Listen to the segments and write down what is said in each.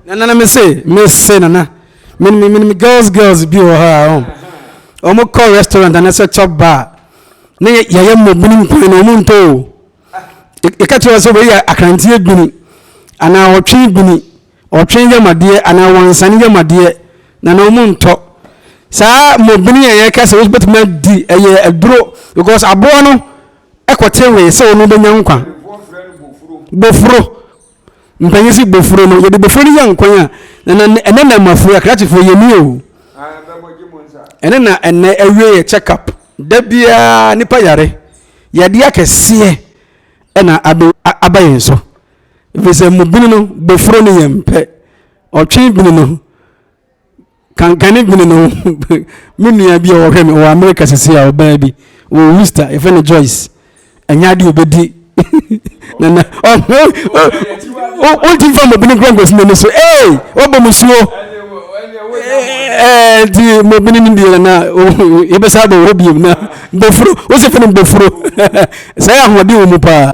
Nana na mese mese nana me me me girls girls bi wɔ hɔ a wɔn kɔ restaurant anaasɛ chop bar ne yɛyɛ mmɔbini nkwan na wɔn ntɔ o yɛka kyerɛ sɛ wei yɛ akranteɛ gbini anaa ɔtwe gbini ɔtwe yamadeɛ anaa wansane yamadeɛ na na wɔn ntɔ saa mmɔbini a yɛka sɛ wobɛtumi adi ɛyɛ aduro because aboa no ɛkɔte wei sɛ wɔn bɛnya nkwa bofuro Mpanyin se bofuro no, yɛde bofuro no yɛ nkwan a, na na ɛnɛ na mmafoɔ akrakyefoɔ yɛ ni o. Ɛnɛ na ɛnɛ awie yɛ check up. Da biara nipa yare. Yadeɛ akɛseɛ ɛna abe aba yɛn so. Ɛfiri sɛ mu bini no, bofuro no yɛn mpɛ. Ɔtwe bini no, Kankane bini no me nua bi a ɔhwɛ me ɔwɔ America sisi a ɔbaa bi wɔ Worcester yɛfrɛ no Joyce ɛnyɛ ade obɛdi nana ɔnti mfa mɔbini kura nkɔsi n'ani so ee ɔbɔ mu suo ɛɛ nti mɔbini no deɛ nana yɛbɛsa abɔ wɔ biom na bofuro wosɛ fɛ no bofuro sɛ ahoɔden wɔ mu paa.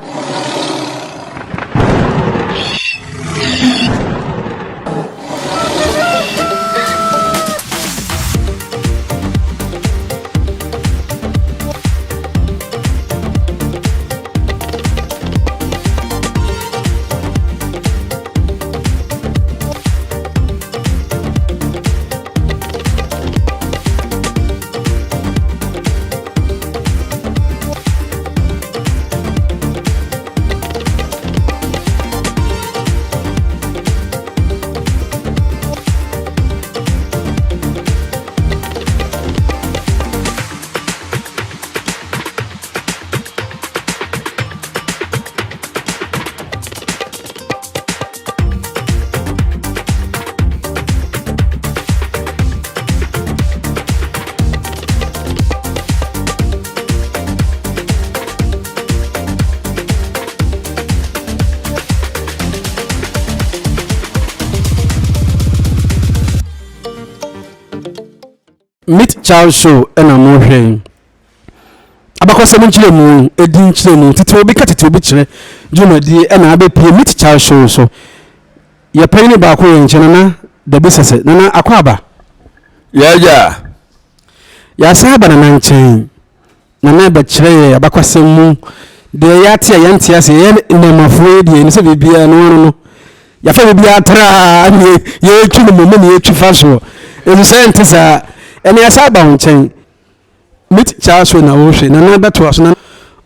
Meet Child Show na mohwɛ yi. Abakɔsɛm nkyerɛmu, edin nkyerɛmu, tete obi ka tete obi kyerɛ dwumadie na abɛpue Meet Child Show so. Yɛ panyin baako yɛ nkyɛn Nana Dabi Sese. Nana akɔ aba. Yɛagya. Yɛasan aba Nana nkyɛn. Nana bɛkyerɛ yɛ abakwasɛm mu deɛ yɛate a yɛnte ase yɛyɛ nnɛɛmafoɔ yi deɛ yɛnim sɛ biribiara no ano no yɛafa biribiara traa ne yɛtwi no mmom ne yɛtwi fa soɔ nso sɛ ɛnte saa ɛne yɛasa aba wo nkyɛn meet Charles so na wohwɛ Nana bɛtoa so na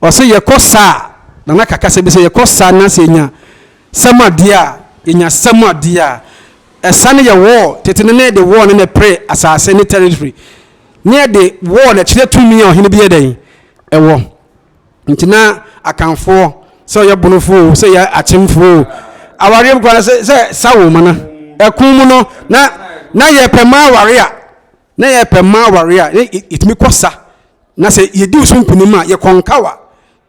ɔsɛ yɛkɔ saa Nana kaka sɛ bi sɛ yɛkɔ saa na sɛ yɛnya sɛm adeɛ a yɛnya sɛm adeɛ a ɛsa no yɛ wɔɔ tete no na yɛde wɔɔ no na ɛpere asase ne territory Ne yɛde wɔɔ na ɛkyerɛ tumi a ɔhene bi yɛ dɛn ɛwɔ. Nti na Akanfoɔ sɛ ɔyɛ Bonofoɔ o, sɛ yɛ Akyemfoɔ o, awareɛ mu koraa sɛ sɛ sa wo ma na ɛko mu no na na yɛpɛ mmaa aware a na yɛpɛ mmaa aware a na yɛtumi kɔ sa na sɛ yɛdi wo so nkunim a yɛkɔ nkawa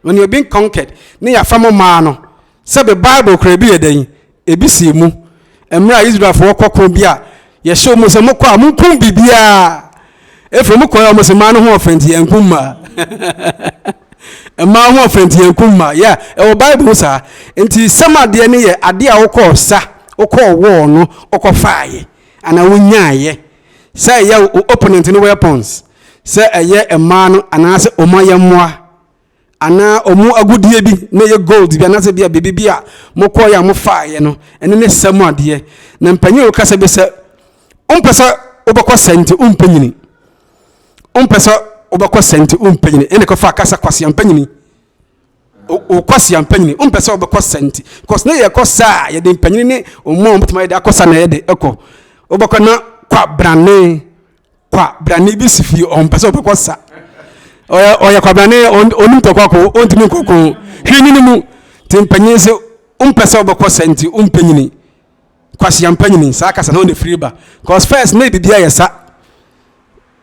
when you been conquered ne yɛafa mo mmaa no Sɛbe Bible koraa ebi yɛ dɛn? Ebi sii mu. Mmerɛ a Israelfoɔ kɔ ko bi a, yɛhyɛ wɔn sɛ mokɔ a monkum biribiara. Efei mokɔɛ a wɔn se mmaa no ho ɔfɛ nti yɛnkum mmaa. Mmaa ho ɔfɛ nti yɛnkum mmaa. Yeah, ɛwɔ Bible mu saa. Nti sɛm adeɛ no yɛ adeɛ a wokɔɔ sa, wokɔɔ wɔɔ no, wokɔfaeɛ anaa wonyaeɛ. Sɛ ɛyɛ wo opponent no weapons, sɛ ɛyɛ mmaa no anaasɛ wɔn ayɛmmoa. Anaa ɔmo agudeɛ bi na ɛyɛ gold bi anaasɛ bi a biribi bi a mokɔeɛ a mofaeɛ no, ɛno ne sɛ mu adeɛ. Na mpanyin a wɔkasa bi sɛ, wompɛ sɛ wobɛkɔ sɛ nti wompɛ nyini. Wompɛ sɛ wobɛkɔ sɛ nti wompɛ nyini. Ɛna kɔfa kasa kwasea mpanyini. Wo kwasea mpanyini. Wompɛ sɛ wobɛkɔ sɛ nti. Because ne yɛkɔ sɛ a yɛde mpanyini ne ɔmo a wɔbɛtumi ayɛ de akɔ sa na yɛde ɛkɔ. Wobɛkɔ na kwa brane. Kwabrane bi si fie ɔmpɛ sɛ ɔbɛkɔ sa ɔyɛ ɔyɛ kwabrane ɔnim tɔkwa ko ɔntumi nkɔ ko hwɛ nyini mu nti mpanyin sɛ ɔmpɛ sɛ ɔbɛkɔ sa nti ɔmpɛ nyini kwasia mpɛ nyini saa kasa na ɔna firi ba cause first na biribi ayɛ sa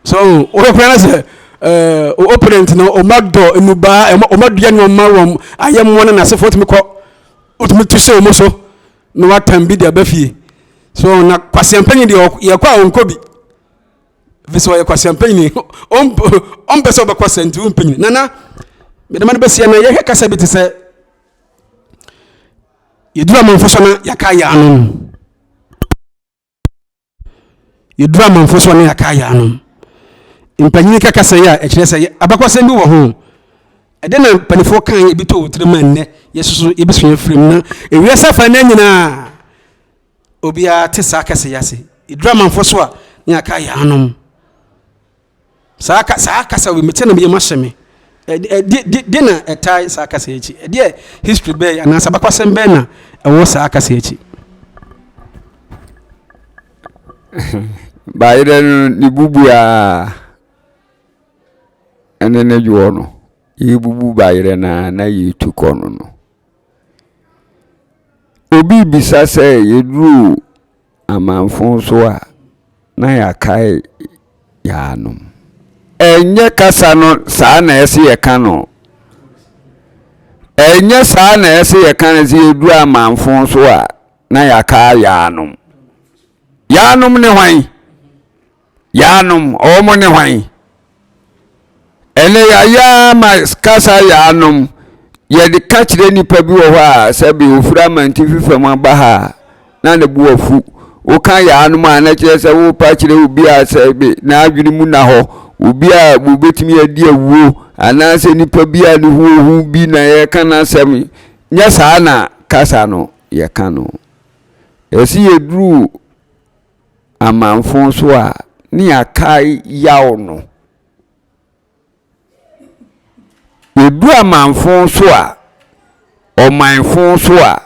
so wɔbɛkora no sɛ ɛɛ opponent no ɔma dɔ nnubaa ɔma dua nneɛma wɔn ayɛmmoa no n'asefoɔ tumi kɔ ɔtumi to hyɛ wɔn so na watam bi de aba fie so na kwasiampanyin deɛ yɛkɔ a ɔnkɔ bi fi sɛ ɔyɛ kwasiampanyin ɔmpɛ sɛ ɔbɛkɔ sɛ nti ɔmpanyin nana mede ma no bɛsia na yɛhwɛ kasa bi te sɛ yɛduru amanfo so na yɛaka yɛ ano. Yɛduru amanfo so a na yɛaka ayɛ anom. Mpanyin ka kasa yi a ɛkyerɛ sɛ abakɔsɛm bi wɔ ho. Ɛdɛn na mpanimfoɔ kan ebi tɔ wɔ tirim a nnɛ yɛsoso yɛbɛsua afiri mu na ewiase afa nnɛ nyinaa obiara te saa kasa yi ase. Yɛduru amanfo so a na yɛaka ayɛ anom. Saa ka saa kasa wei mete na meyɛ mahyɛ me. Ɛde na ɛtae saa kasa yi akyi. Ɛdeɛ history bɛn anaasɛ abakwasɛm bɛn na ɛwɔ saa kasa yi akyi. Bayerɛ no ne bubu a ɛne ne dwoɔ no yɛbubu bayerɛ no a na yɛtu kɔ no no. Obi bisa sɛ yɛduru Amanfo so a, na yɛakae yɛanom. Ɛnyɛ kasa no saa na ɛsɛ yɛka no. Ɛnyɛ saa na ɛsɛ yɛka no sɛ yɛduru amanfo so a, na yɛakae yɛanom. Yɛanom ne hwan? Yaanom, wɔn ne hwan? Ɛnɛ yɛayɛ ara ma kasa yaanom, yɛde ka kyerɛ nnipa bi wɔ hɔ a sɛbe ofiri amantifi fam aba ha a, na ne bo afu. Woka yaanom a na kyerɛ sɛ worepa kyerɛ obi a sɛbe n'adwene mu na hɔ, obi a obetumi adi awuo anaasɛ nipa bi a ne ho ohu bi na yɛreka n'asɛm. Nyɛ saa na kasa no yɛka no. Ɛsɛ yɛduru amanfo so a, ne yɛakae yaw no. Yɛdu amanfo so a, ɔmanfo so a,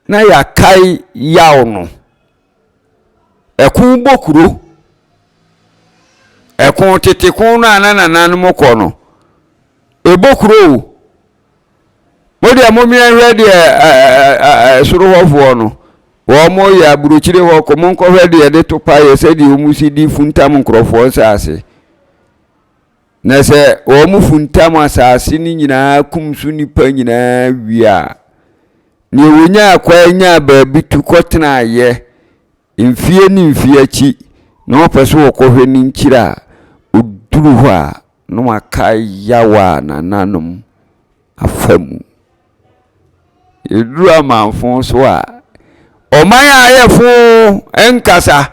na yɛakae yaw no. Ɛko bɔ kuro. Ɛko tete ko no a na nananom kɔ no, ɛbɔ kuro o. Mo deɛ mommea nhwɛ deɛ soro hɔfoɔ no, wɔn yɛ aburokyire hɔ kɔ, monkɔhwɛ deɛ yɛde to paeɛ sɛdeɛ wɔn si di funtam nkurɔfoɔ nsaase. Na sɛ wɔn funtam asaase no nyinaa kum so nnipa nyinaa wie a, deɛ wɔnyaa kwan nyaa baabi tu kɔtenaeɛ mfie ne mfie akyi na wɔpɛ sɛ wɔkɔhwɛ ne nkyiri a, ɔduru hɔ a, na wakae yaw a nananom afa mu. Yɛduru amanfo so a, ɔman a ayɛ fo nkasa,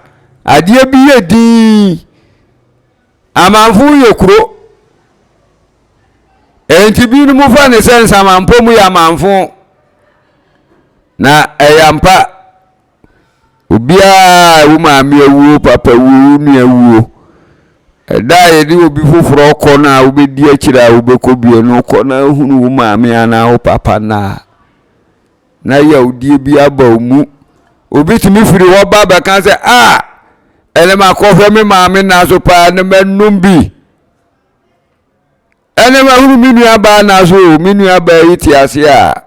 adeɛ bi yɛ dinn. Amanfo yɛ kuro. Enti binom fa ne sɛ nsamanpɔ mu yɛ amanfo. Na ɛyɛ ampa. Obiara, wo maame awuo, wo papa awuo, wo nua awuo. Ɛda a yɛde obi foforɔ kɔ no a wobɛdi akyire a wobɛkɔ bio no kɔ na ahunu wo maame anaa wo papa no a, na yawdie bi aba wo mu. Obi tumi firi hɔ ba bɛka sɛ, a ɛnɛ makɔhwɛ me maame nna so paa na manum bi. Ɛnɛ mahunu me nuabaa nna so o, me nuabaa yi te ase a,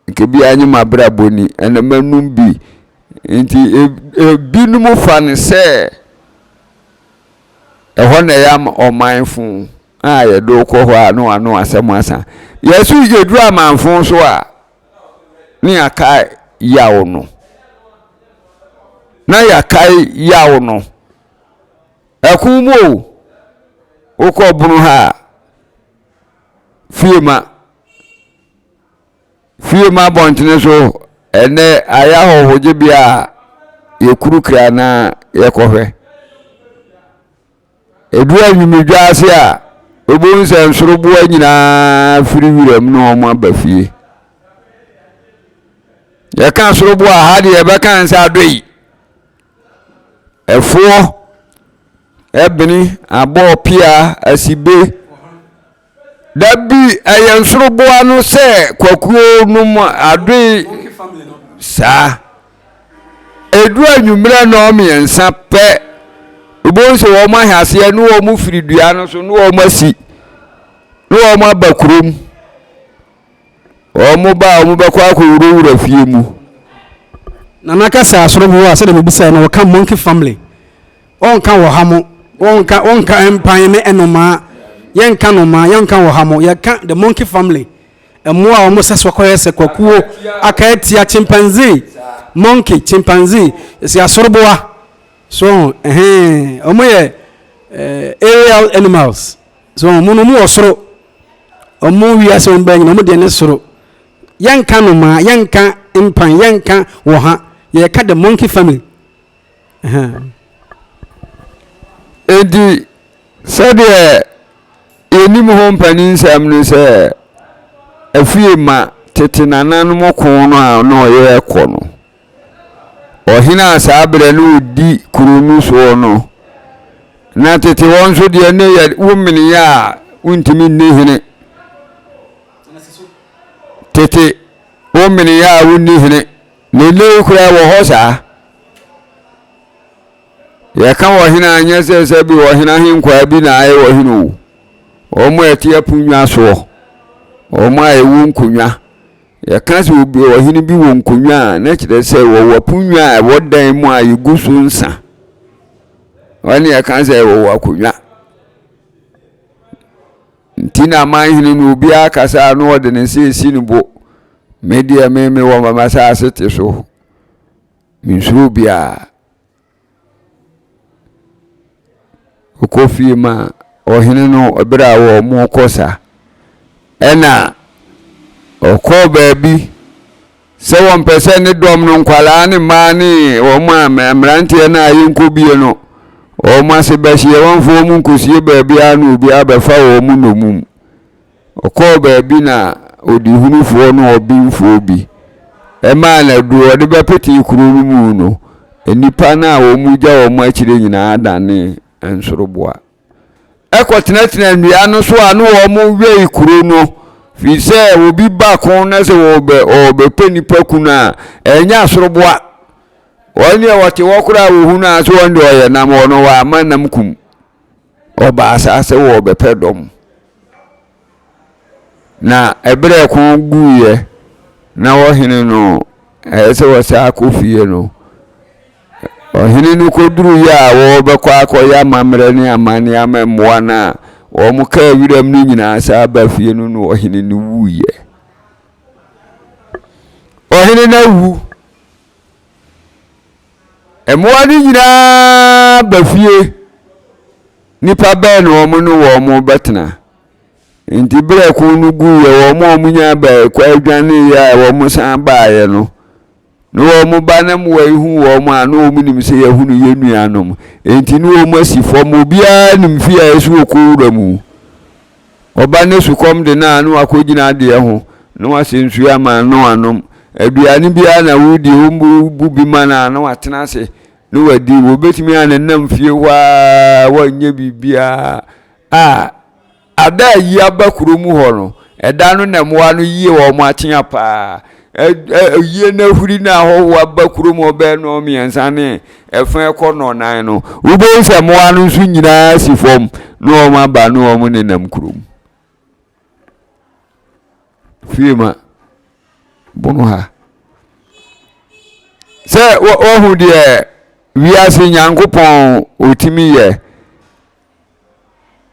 Nka biara nye m'abrabɔ ni, ɛna manom bi. Nti ebinom fa no sɛ ɛhɔ na ɛyɛ ɔmanfo a yɛde wo kɔ hɔ a na wano asɛm asa. Yɛso yɛduru amanfo so a ne yɛakae yaw no. Na yɛakae yaw no. Ɛko mu o, wokɔ bono ha a, fie ma. Fie mu abɔntene so, ɛnnɛ ayɛ ahɔhogyebea a yɛkurukura na yɛkɔhwɛ. Ɛduru anwumedwa ase a, wobɛhu sɛ nsoroboa nyinaa firi wiram na wɔn aba fie. Yɛka soroboa a, ha deɛ yɛbɛka ne sɛ adoe, ɛfoɔ, ɛbene, abɔɔ, pea, asibe. Dabi, ɛyɛ nsoroboa no sɛ kwakuo nom adoe saa. Ɛduru anwummerɛ nnɔnmiɛnsa pɛ, wobɛhu sɛ wɔn ahɛ aseɛ ne wɔn firi dua no so ne wɔn asi ne wɔn aba kurom. Wɔn ba a wɔbɛkɔ akɔwurawura fie mu. Nana ka sɛ asoroboa a sɛdeɛ mebisae no wɔka monkey family. Wɔnka wɔ ha mo, wɔnka wɔnka mpan ne nnomaa, yɛnka nnomaa, yɛnka wɔ ha mo, yɛka the monkey family. Mmoa a wɔn sɛ so akɔyɛ sɛ kwakuo, akaatia, chimpanzee, monkey, chimpanzee, yɛsi asoroboa. So ɛhɛn, wɔn yɛ eh, aerial animals. So wɔn no wɔn wɔ soro, wɔn wiase wɔn bɛn nyina wɔn deɛ ne soro. Yɛnka nnomaa, yɛnka mpan, yɛnka wɔ ha, yɛka the monkey family. Enti sɛdeɛ yɛnim ho mpaninsɛm ne sɛ, afie ma tete nananom ko no a na ɔyɛ kɔ no, ɔhene a saa berɛ no ɔdi kuro no soɔ no, na tete hɔ nso deɛ ne yɛ wo meneɛ a wontumi nni hene. Tete wo meneɛ a wonni hene, na ɛnnɛ yi koraa wɔ hɔ saa. Yɛka ɔhene a, nyɛ sɛ sɛ bi ɔhene ahenkwaa bi na ayɛ ɔhene o. Wɔn a ɛte aponnwa soɔ, wɔn a ɛwɔ nkonnwa. Yɛka sɛ obi ɔhene bi wɔ nkonnwa a, na kyerɛ sɛ wɔwɔ aponnwa a ɛwɔ dan mu a yɛgu so nsa. Wɔne yɛka sɛ wɔwɔ akonnwa. Nti na aman hene no obiara kasa a na ɔde ne nsa esi ne bo. Me deɛ me mewɔ m'asase te so. Mensuro obiara. Ɔkɔ fie ma ɔhene no berɛ a wɔrekɔ sa. Ɛna ɔkɔɔ baabi sɛ wɔmpɛ sɛ ne dɔm no nkwadaa ne mmaa ne wɔn a mmeranteɛ no a yɛnkɔ bie no wɔn ase bɛhyeɛ wɔmfa wɔn nkɔsie baabiara na obiara bɛfa wɔn nnommum. Ɔkɔɔ baabi na ɔdehunufoɔ ne ɔbenfoɔ bi maa no aduro, ɔde bɛpetee kuro no mu no, nnipa no a wɔgya wɔn akyire nyinaa danee nsoroboa. Ɛkɔtenatena nnua no so a na wɔwɛn kuro no, firi sɛ obi ba ko na sɛ wɔbɛ wɔbɛpɛ nipa ku no a, ɛnyɛ asoroboa. Wɔn deɛ wɔte hɔ koraa wɔhu no a sɛ wɔn deɛ ɔyɛ nam wɔn wɔama nam kum. Wɔbaa saa sɛ wɔrebɛpɛ dɔm. Na ɛberɛ a ɛko guiɛ na ɔhene no ɛyɛ sɛ wɔsan akɔ fie no, ɔhene no kɔduruiɛ a wɔrebɛkɔ akɔyɛ amammerɛ ne amanneɛ ama mmoa no a wɔkaa wiram no nyinaa saa ba fie no na ɔhene no wuiɛ. Ɔhene no awu. Mmoa no nyinaa ba fie. Nnipa bɛn na wɔn ne wɔn bɛtena? Nti berɛ ko no guiɛ, wɔn a wɔnya bɛkɔ adwaneeɛ a wɔn san baeɛ no, na wɔn ba na mmoa yi hu wɔn a, na wɔn nim sɛ yɛahunu yɛn nuanom. Nti na wɔn asi fam, obiara nim fie a ɛsɛ wɔkɔ wura mu. Ɔba no sukɔm de no a, na wakɔgyina adeɛ ho, na wasɛ nsuo ama no anom. Aduane biara na wodi, wobu bi ma no a, na watena ase na wadi. Wɔbɛtumi anenam fie hɔ ara, wɔnyɛ biribiara. A ada a yi aba kuro mu hɔ no, ɛda no na mmoa no yie wɔn akyea paa. Yie no ahuri no ahɔhoɔ aba kurom hɔ bɛyɛ nnɔn mmiɛnsa ne ɛfa ɛkɔ nnɔnnan no, wobɛhu sɛ mmoa no nso nyinaa si fam na wɔn aba na wɔn nenam kurom. Fie ma bono ha. Sɛ wɔhu deɛ wiase Nyankopɔn ɔtumi yɛ.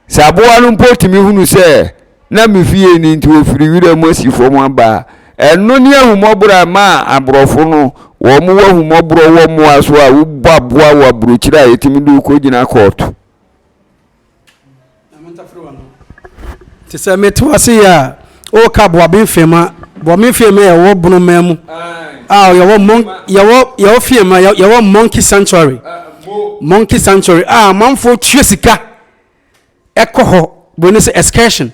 Sɛ aboa no mpo tumi hunu sɛ na me fie ni nti ɔfiri wira mu asi fam aba a, ɛno ne ahummɔborɔ a ɛma aborɔfo no wɔn wɔ ahummɔborɔ wɔ mmoa so a wobɔ aboa wɔ aburokyire a yɛtumi de wokɔgyina kɔɔto. Te sɛ mete ase yi a woka Boaben Fiema, Boaben Fiema yɛ wɔ Bonoman mu a yɛwɔ mon yɛwɔ yɛwɔ Fiema yɛwɔ Monkey Sanctuary, Monkey Sanctuary a amanfoɔ tua sika ɛkɔ hɔ broni sɛ excursion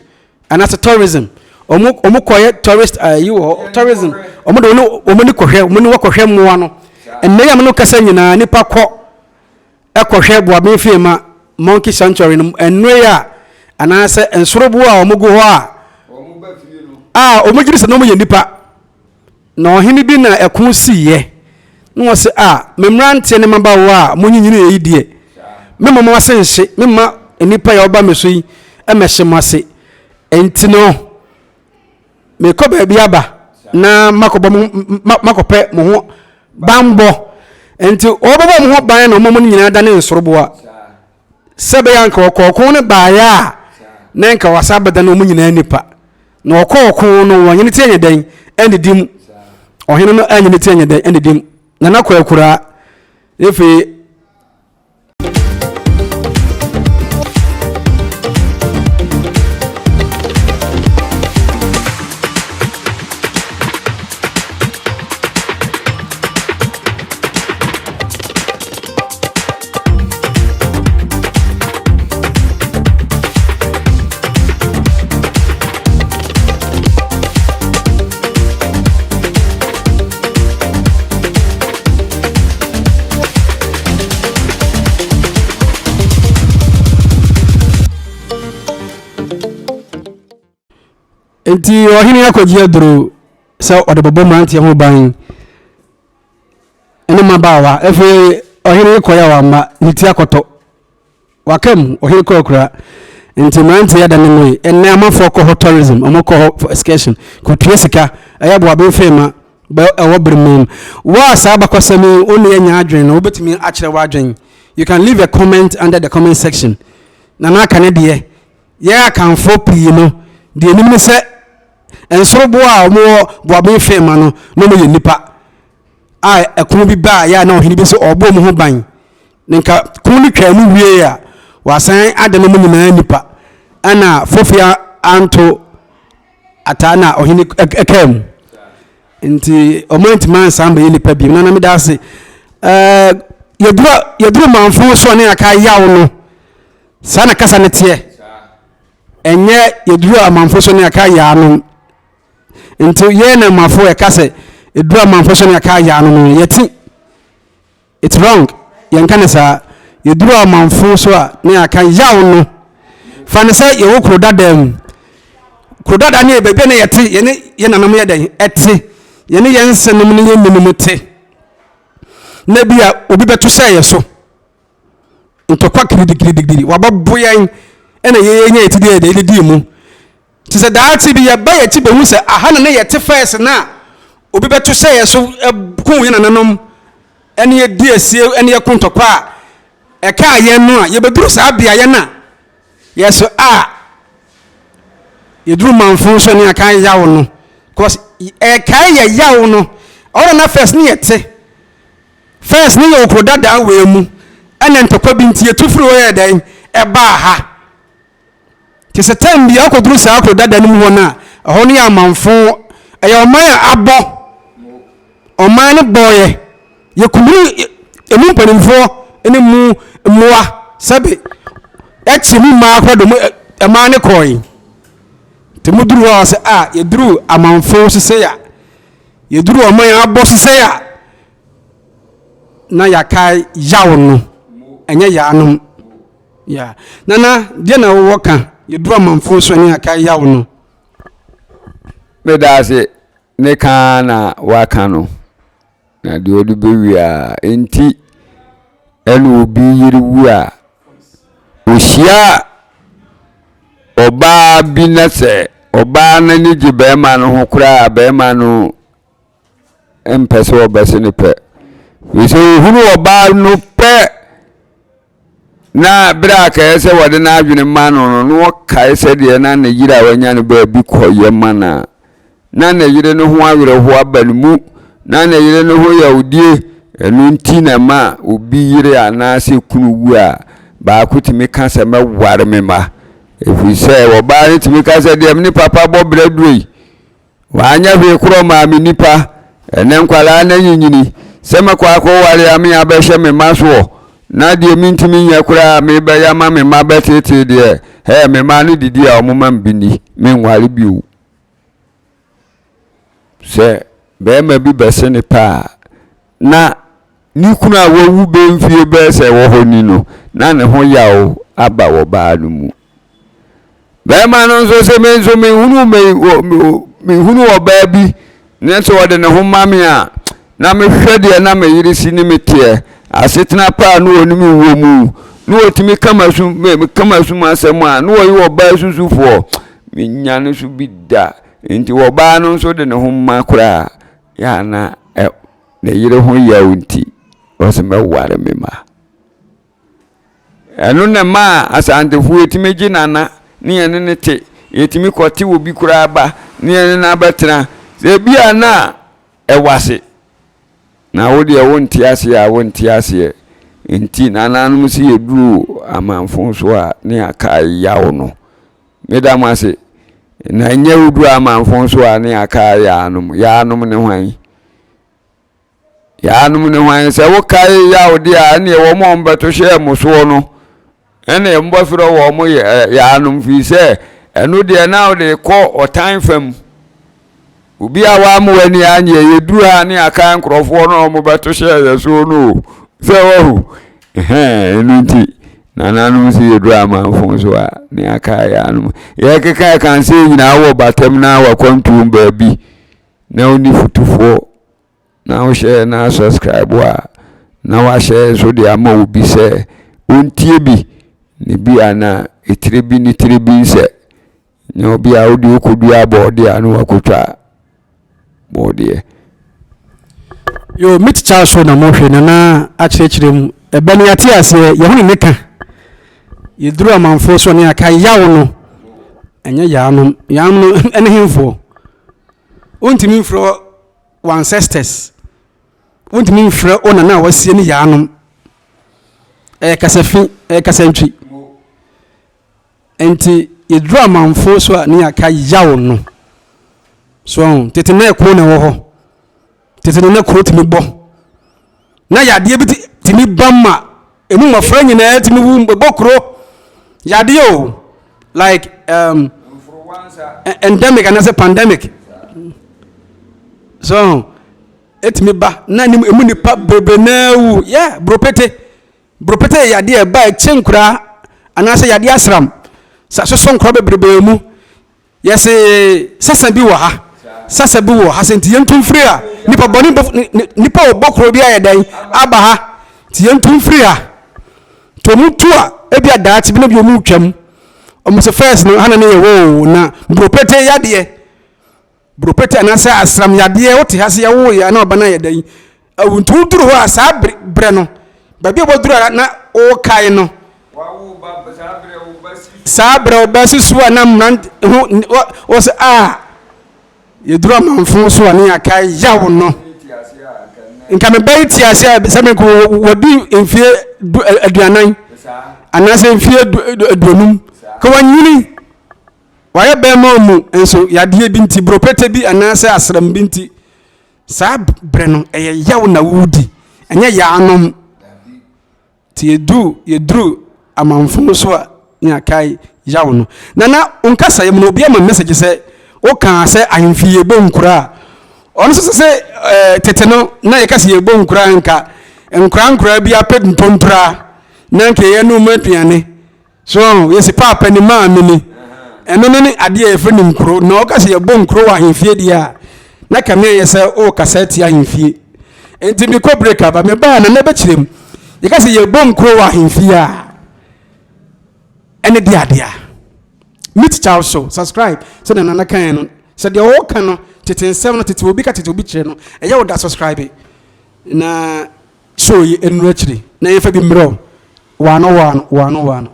anaasɛ tourism wɔn wɔn kɔyɛ tourist ayi wɔ hɔ tourism wɔn de wɔn wɔn ani kɔhwɛ wɔn ani wɔkɔhwɛ mmoa no ɛnna yi a mo no kasa nyinaa nipa kɔ. kɔhwɛ Boaben Fiema Monkey Sanctuary no nnoe a anaasɛ nsoroboɔ a wɔgu hɔ a a wɔgye di sɛ na wɔyɛ nnipa. Na ɔhene bi na ɛko siiɛ na wɔse a me mmeranteɛ ne mmabaawa a monyinyiniiɛ yi deɛ memma mo ase nhye, memma nnipa yi a wɔba me so yi mmɛhye mo ase. Enti no Merekɔ baabi aba na makɔbɔ mo makɔpɛ mo ho banbɔ. Nti wɔbɛbɔ mo ho ban na wɔn mu nyinaa dane nsoroboa. Sɛ ɛbɛyɛ anka wɔkɔ ɔko no baeɛ a na nka wɔasa abɛdane wɔn nyinaa nipa. Na wɔkɔ ɔko no wɔn nyene ti anyɛ dɛn ɛndidi mu. Ɔhene no anyɛ ne ti anyɛ dɛn ɛndidi mu. Nana kɔ akuraa. Afei Nti ɔhene akɔgye aduro sɛ ɔde bɛbɔ mmeranteɛ ho ban ne mmabaawa. Afei ɔhene kɔeɛ a wamma, ne ti akɔtɔ. Waka mu, ɔhene kɔ akura. Nti mmeranteɛ ada ne mu yi. Ɛnnɛ amanfoɔ kɔ hɔ tourism, wɔn kɔ hɔ for excursion, kɔtua sika, ɛyɛ Boaben Fema bɛ ɛwɔ Bremang. Wo a saa abakɔsɛm yi wo ne anya adwene no, wobɛtumi akyerɛ w'adwene. You can leave a comment under the comment section. Nana aka ne deɛ. Yɛn Akanfoɔ pii no, deɛ yɛnim ne sɛ nsoroboa a wɔwɔ Boaben Fema no, na wɔyɛ nnipa a ɛko bi baa yɛ a na ɔhene bi sɛ ɔrebɔ wɔn ho ban. Na nka ko no twaa mu wiei a, wɔasan adane wɔn nyinaa nnipa. Ɛna Fofia anto ataa na ɔhene kaa mu. Nti wɔn antumi ansan bɛyɛ nnipa bio. Nana meda ase. Ɛɛ yɛduru yɛduru manfo so ne aka yaw no. Saa na kasa no teɛ. Ɛnyɛ yɛduru amanfo so ne aka yaa no. Nti yɛn na manfo ɛka sɛ ɛduru amanfo so ne aka yaa no no yɛte. It's wrong. Yɛnka no saa. Yɛduru amanfo so a na yɛaka yaw no. Fa no sɛ yɛwɔ kuro dada mu. Kuro dada no yɛ baabi a na yɛte, yɛne yɛn nananom yɛ dɛn? Ɛte. Yɛne yɛn nsenom ne yɛn nunom te. Na bi a obi bɛto hyɛ yɛ so. Ntɔkwa kirigirigirigiri, wabɛbo yɛn ɛna yɛnya yɛ ti deɛ yɛde dii mu. Te sɛ daakye bi yɛba yɛn akyi bɛhu sɛ aha na na yɛte fɛs no a obi bɛto hyɛ yɛn so kum yɛn nananom ɛne yɛdi asie ɛne yɛko ntɔkwa a ɛkaa yɛn no a yɛbɛduru saa beaeɛ no a yɛso a yɛduru manfo so ne aka yaw no cause ɛkae yɛ yaw no ɔno na fɛs ne yɛte fɛs ne yɛ okuro dadaa wei mu ɛna ntɔkwa bi nti yɛtu firi hɔ yɛ dɛn ɛbaa ha. Te sɛ tɛm bi akɔduru saa kuro dada no mu hɔ no a, ɛhɔ no yɛ amanfo, ɛyɛ ɔman a abɔ, ɔman no bɔɔyɛ, yɛkumini emu mpanimfoɔ ne mu mmoa sɛbe ɛkye mu mmaa koraa de mu mmaa no kɔɔe. Nti mo duru hɔ a sɛ a yɛduru amanfo sesei a, yɛduru ɔman a abɔ sesei a, na yɛakae yaw no, ɛnyɛ yaanom. Yeah. Nana, deɛ na wowɔ ka? Yɛduru amanfoɔ so ne aka yaw no. Meda ase ne ka na waka no na deɛ ɔde bɛwie a nti ɛna obi yere wu a ɔhyia ɔbaa bi na sɛ ɔbaa no ani gye bɛrima no ho koraa bɛrima no mpɛ sɛ ɔbɛse no pɛ firi sɛ ɔhunu ɔbaa no pɛ Na berɛ a kɛyɛ sɛ wɔde n'adwene ma no no, na ɔkae sɛdeɛ na ne yere a wanya no baabi kɔyɛ ma no a, na ne yere no ho awerɛhoɔ aba ne mu, na ne yere no ho yawdie. Ɛno nti na ɛma obi yere anaasɛ kunu wu a, baako tumi ka sɛ mɛware me mma. Ɛfiri sɛ ɔbaa no tumi ka sɛ deɛ me ne papa bɔ brɛ duro yi, Wanyɛ hwee korɔ maa me nipa. Ɛnɛ nkwadaa no anyinyini. Sɛ mɛkɔ akɔware a me abɛhyɛ me mma soɔ. Na deɛ mentumi nyɛ koraa a mebɛyɛ ama me mma bɛteetee deɛ, hɛɛ me mma no didi a wɔma me bi nni. Menware bio. Sɛ barima bi bɛse ne pɛ a, na ne kunu a wawu bɛyɛ mfie bɛyɛ sɛ ɛwɔ hɔ ni no, na ne ho yaw aba wɔ baa no mu. Bɛrima no nso sɛ me nso mehunu mehunu ɔbaa bi ne sɛ ɔde ne ho ma me a, na mehwɛ deɛ na me yere si ne me teɛ, asetena pa a na ɔne me wɔ mu, na ɔtumi ka m'asu ka m'asum asɛm a, na ɔyɛ ɔbaa susufoɔ, menya no so bi da. Nti ɔbaa no nso de ne ho ma koraa, yɛ a na ne yere ho yaw nti, ɔsɛ mɛware me ma. Ɛno na ɛmaa Asantefoɔ yɛtumi gye Nana ne yɛne no te, yɛtumi kɔte obi koraa ba ne yɛne no abɛtena. Sɛ ebi a na ɛwɔ ase, na wo deɛ wonte aseɛ a wonte aseɛ. Nti nananom sɛ yɛduru amanfo so a ne yɛakae yaw no. Meda mo ase. Na ɛnyɛ woduru amanfo so a ne yɛakae yaanom. Yaanom ne hwan? Yaanom ne hwan? Sɛ wokae yaw deɛ a, ɛneɛ wɔn a wɔbɛto hyɛɛ mo soɔ no, ɛne mobɛfrɛ wɔn yaanom, firi sɛ ɛno deɛ na wode kɔ ɔtan fam. Obi a wamma w'ani anyɛ, yɛduru ha ne akae nkurɔfoɔ no a wɔbɛto hyɛɛ yɛ soɔ no o, sɛ wahu. Ɛno nti. Nananom sɛ yɛduru amanfo so a, ne aka yɛ anom. Yɛkeka ɛka sɛ nyinaa wɔ batam na wakwantuom baabi na wonni fotufoɔ na wohyɛ na subscribe a na wahyɛ nso de ama obi sɛ ɔntie bi ne bi a na etire bi ne tire bi nsɛ na obi a wode wokɔdua bɔɔdeɛ a na wakɔtwa bɔɔdeɛ. Yo, me tikya so na mohwɛ nana akyerɛkyerɛ mu. Ɛbɛ no yɛate aseɛ, yɛho ne ne ka. Yɛduru amanfoɔ so ne aka yaw no, ɛnyɛ yaanom. Yaanom no ɛne hemfoɔ. Wontumi mfrɛ wo ancestors. Wontumi mfrɛ wo nana a wasie ne yaanom. Ɛyɛ kasafi, ɛyɛ kasantwi. Nti yɛduru amanfoɔ so a ne yɛaka yaw no. So ɔho, tete na ɛko na ɛwɔ hɔ. Tete no na kuro tumi bɔ. Na yadeɛ bi tumi ba ma emu mmɔfra nyinaa tumi wu bɔ kuro. Yadeɛ o, like um, endemic anaasɛ pandemic. So ɛtumi ba na emu nipa bebree naa wu. Yeah, buropete. Buropete yɛ yadeɛ a ɛba ɛkyɛ nkuraa anaasɛ yadeɛ asram sɛ asosɔ nkuraa bebrebe mu. Yɛse sasa bi wɔ ha, sasa bi wɔ ha sɛ nti yɛntu mfiri ha. Nipa bɔne bɔ nipa a ɔbɔ kuro bi ayɛ dɛn aba ha nti yɛntu mfiri ha. Nti wɔn tu a ebi a daakye bi na bi wɔn retwam. Wɔn sɛ first no ha na ne yɛ wɔ o na buropete yadeɛ. Buropete anaasɛ asram yadeɛ wote ha sɛ yɛwoo yɛ na ɔba no ayɛ dɛn awu nti woduru hɔ a saa berɛ no baabi a wɔduru a na wokae no saa berɛ wo ba si so a na mmerante ho wɔ sɛ a yɛduru amanfo so a ne yɛakae yaw no nka meba yi te ase a sɛ menko wɔdi mfie 40 anaasɛ mfie 50 ka wanyini Wayɛ bɛrima mu nso yadeɛ bi nti, buropete bi anaasɛ asram bi nti, saa berɛ no ɛyɛ yaw na wodi, ɛnyɛ yaanom. Nti yɛdu yɛduru amanfo so a ne akae yaw no. Nana wo nkasaeɛ mu no obi ama message sɛ wokaa sɛ ahemfi yɛbɔ nkura a ɔno nso sɛ sɛ ɛɛ tete no na yɛka sɛ yɛbɔ nkura nka nkura nkura bi apɛ ntontora na nka yɛnom aduane. So ɔho, yɛsi paapa ni maame ni. Ɛno no ne adeɛ a yɛfrɛ no nkuro. Na ɔka sɛ yɛbɔ nkuro wɔ ahemfie deɛ a, na kame ayɛ sɛ ɔrekasa atia ahemfie. Nti mekɔ break aba, mebaa na na bɛkyerɛ mu. Yɛka sɛ yɛbɔ nkuro wɔ ahemfie a, ɛne de adeɛ a. Meet Charles so, subscribe sɛ na nana kan no. Sɛ deɛ ɔreka no, tete nsɛm no, tete obi ka tete obi kyerɛ no, ɛyɛ wo da subscribe. Na show yi nnuru akyiri na yɛmfa bi mmerɛ wo. Waano waano waano waano.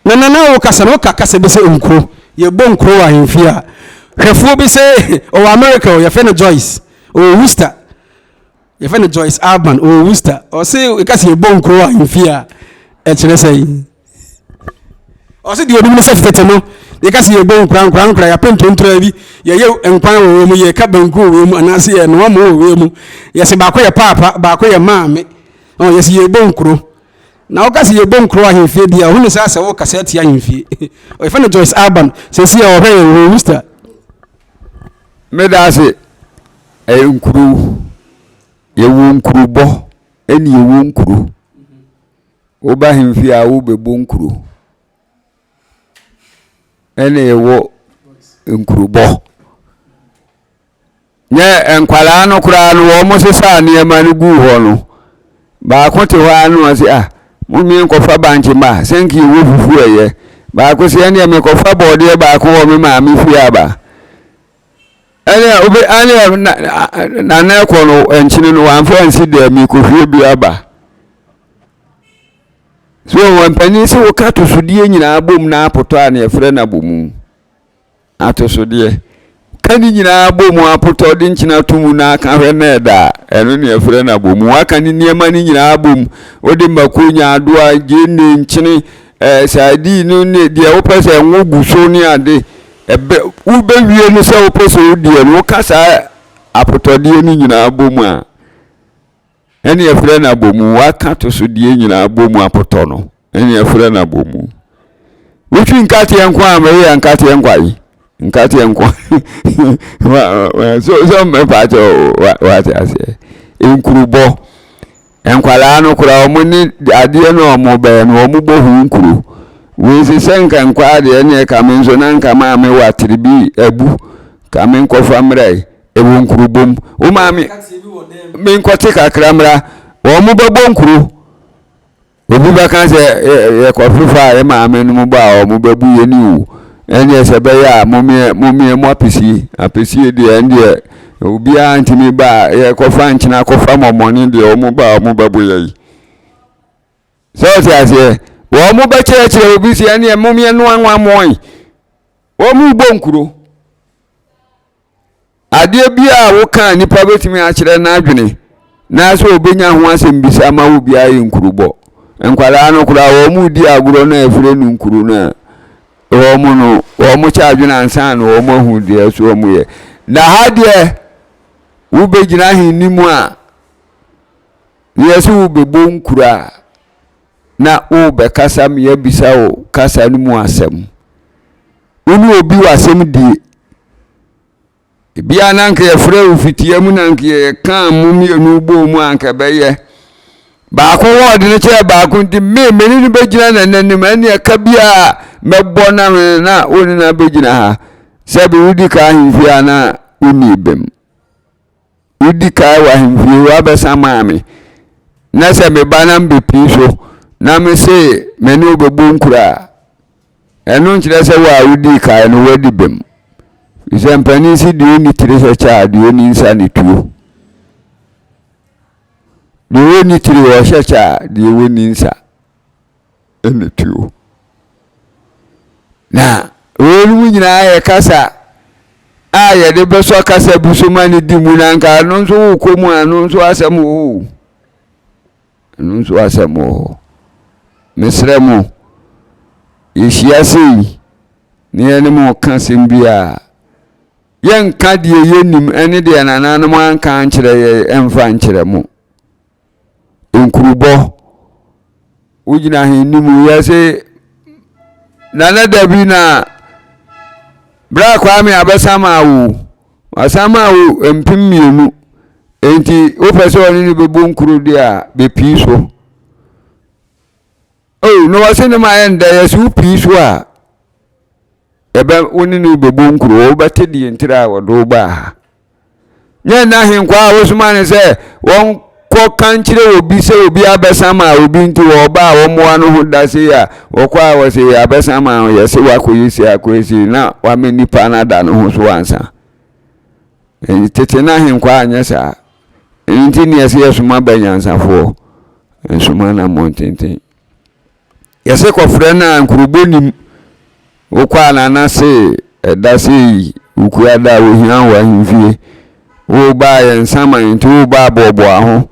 Na nana wo kasa no woka kasa bi sɛ nkuro yɛbɔ nkuro wɔ ahemfie a hwɛfoɔ bi sɛ ɔwɔ America o yɛfrɛ no Joyce ɔwɔ Worcester yɛfrɛ no Joyce Alban ɔwɔ Worcester ɔse ɛka sɛ yɛbɔ nkuro wɔ ahemfie a ɛkyerɛ sɛ Ɔse deɛ onim ne sɛ tete no yɛka sɛ yɛbɔ nkura nkura nkura yɛapɛ ntontora bi yɛyɛ nkwan wɔ wɔ mu yɛka banku wɔ wɔ mu anaasɛ yɛnoa mo wɔ wɔ mu yɛse baako yɛ paapa baako yɛ maame ɔn yɛse yɛbɔ nkuro na woka sɛ yɛbɔ nkuro ahemfie deɛ ɔho ne sɛ asɛ wokasa atia ahemfie ɔyɛfɛ no Joyce Alban sɛsi a ɔhwɛ yɛn wɔ Worcester. Meda ase ɛyɛ nkuro yɛwɔ nkurobɔ ɛne yɛwɔ nkuro. Woba ahemfie a wobɛbɔ nkuro. Ɛna ɛwɔ nkurobɔ. Nyɛ nkwadaa no koraa no wɔn sesaa nneɛma no guu hɔ no. Baako te hɔ ara na ɔse ah momie nkɔfa bankye mma sɛ nka yɛwɔ fufuo ɛyɛ. Baako sɛ ɛneɛ mekɔfa bɔɔdeɛ baako wɔ me maame fie aba. Ɛneɛ obi ɛneɛ nana ɛkɔ no nkyene no wamfa ansi dɛ mekɔhwie bi aba. So wɔn mpanin sɛ woka atosodeɛ nyinaa bom na apotɔ a na yɛfrɛ no abomu. Atosodeɛ. Woka ne nyinaa bɔ mu apotɔ de nkyene ato mu na aka hwɛ na ɛda a, ɛno ne yɛfrɛ no abɔmu. Woaka ne nneɛma no nyinaa bɔ mu. Wode mako, nyaadoa, gyeene, nkyene, ɛɛ sardine no ne deɛ wopɛ sɛ ngo gu so ne ade. Ɛbɛ wobɛwie no sɛ wopɛ sɛ wodiɛ no, woka saa apotɔdeɛ no nyinaa bɔ mu a, ɛne yɛfrɛ no abɔmu. Woaka atosodeɛ nyinaa bɔ mu apotɔ no. Ɛne ɛfrɛ no abɔmu. Wotwi nkateɛ nko a mɛyɛ nkateɛ nkwae. Nkateɛ nko so so mepaakyɛ wate aseɛ. Nkurubɔ. Nkwadaa no koraa wɔn ne adeɛ no a wɔn bɛyɛ no wɔn bɔ ho nkuro. Wei sɛ sɛ nka nkwaa deɛ ɛne ɛka me nso na nka maame wɔ atere bi abu ka me nkɔfa mmra yi ɛwɔ nkurubɔ mu. Wo maame menkɔte kakra mmra wɔn bɛbɔ nkuro. Obi bɛka sɛ, Yɛkɔfefa a yɛ maame nom bɔ a wɔn bɛbu yɛn ni o. Ɛndeɛ sɛ ɛbɛyɛ a momeɛ momeɛ mo apesie. Apesie deɛ ɛndeɛ obiara ntumi ba a yɛkɔfa nkyene akɔfa mɔmɔne deɛ wɔn ba a wɔn bɛbo yɛ yi. Sɛ ɔte aseɛ, wɔn bɛkyerɛkyerɛ obi sɛ ɛndeɛ momeɛ noa nwammɔn. Wɔn bɔ nkuro. Adeɛ biara a woka a nipa bɛtumi akyerɛ n'adwene na sɛ ɔbɛnya ho asɛm bisa ma wo biara yɛ nkurubɔ. Nkwadaa no koraa wɔn redi agorɔ no a ɛfrɛ no nkuro no a wɔn no wɔn kyɛ adwene ansa na wɔn ahu deɛ so wɔn yɛ. Na ha deɛ wobɛgyina ahenni mu a na yɛ sɛ wobɛbɔ nkuro a na wobɛkasa ma yɛabisa wo kasa no mu asɛm. Wo ne obi wɔ asɛm die. Ebia na anka yɛfrɛ wo fitia mu na anka yɛkaa mo mmienu bɔɔ mu a anka ɛbɛyɛ. Baako wɔ ɔde no kyerɛ baako nti me me ne no bɛgyina n'anim ɛne ɛka biara mɛbɔ na me na wo ne no abɛgyina ha. Sɛbi wodi ka ahemfie a na wonni bem. Wodi kan wɔ ahemfie woabɛsa maa me na sɛ meba na mebɛpii so na mese me ne wo bɛbɔ nkuro a, ɛno nkyerɛ sɛ wo a wodii kan no woadi bem. Firi sɛ mpanin se deɛ ɔnni tiri hyɛ kyɛ a deɛ ɔnni nsa ne tuo. Deɛ ɔnni tiri ɔhyɛ kyɛ a deɛ ɔnni nsa. ne tuo. Na weinom nyinaa yɛ kasa a yɛde bɛsɔ kasa bi so ma no di mu na nka ɛno nso wokɔ mu a ɛno nso asɛm wɔ hɔ o. Ɛno nso asɛm wɔ hɔ. Mesrɛ mo, yɛhyia sei na yɛne mo ka asɛm bi a, yɛnka deɛ yɛnim ne deɛ nananom anka ankyerɛ yɛn ɛmfa nkyerɛ mo. nkurubɔ. Wogyina ahenni mu yɛ se Nana Dabi na Bra Kwame abɛsa maa wo. Wasan maa wo 2000. Enti wopɛ sɛ ɔne no bɛbɔ nkuro deɛ a bɛpii so. Oh, na wɔse ne ma yɛ ndɛ yɛ se wopii so a ɛbɛ wo ne no bɛbɔ nkuro wobɛte deɛ ntira a wɔde wo baa ha. Nyɛ nna ahenkwaa a wosoma no sɛ wɔnkɔka nkyerɛ obi sɛ obi abɛsa ma obi nti wɔba a wɔmmoa no ho da sei a wɔkɔ a wɔse abɛsa ma yɛse wakɔyɛ sei akɔyɛ sei na wama nipa no ada ne ho so ansa. Tete no ahenkwaa anyɛ saa. Ɛno nti ne yɛse yɛsoma ba nyansafoɔ nsoma na mmɔntenten. Yɛse kɔfrɛ no a nkurobɔ nim. Wokɔ a nana se ɛda sei wokua da a ohia wɔ ahemfie. Woba a yɛ nsaman nti woba a boaboa ho.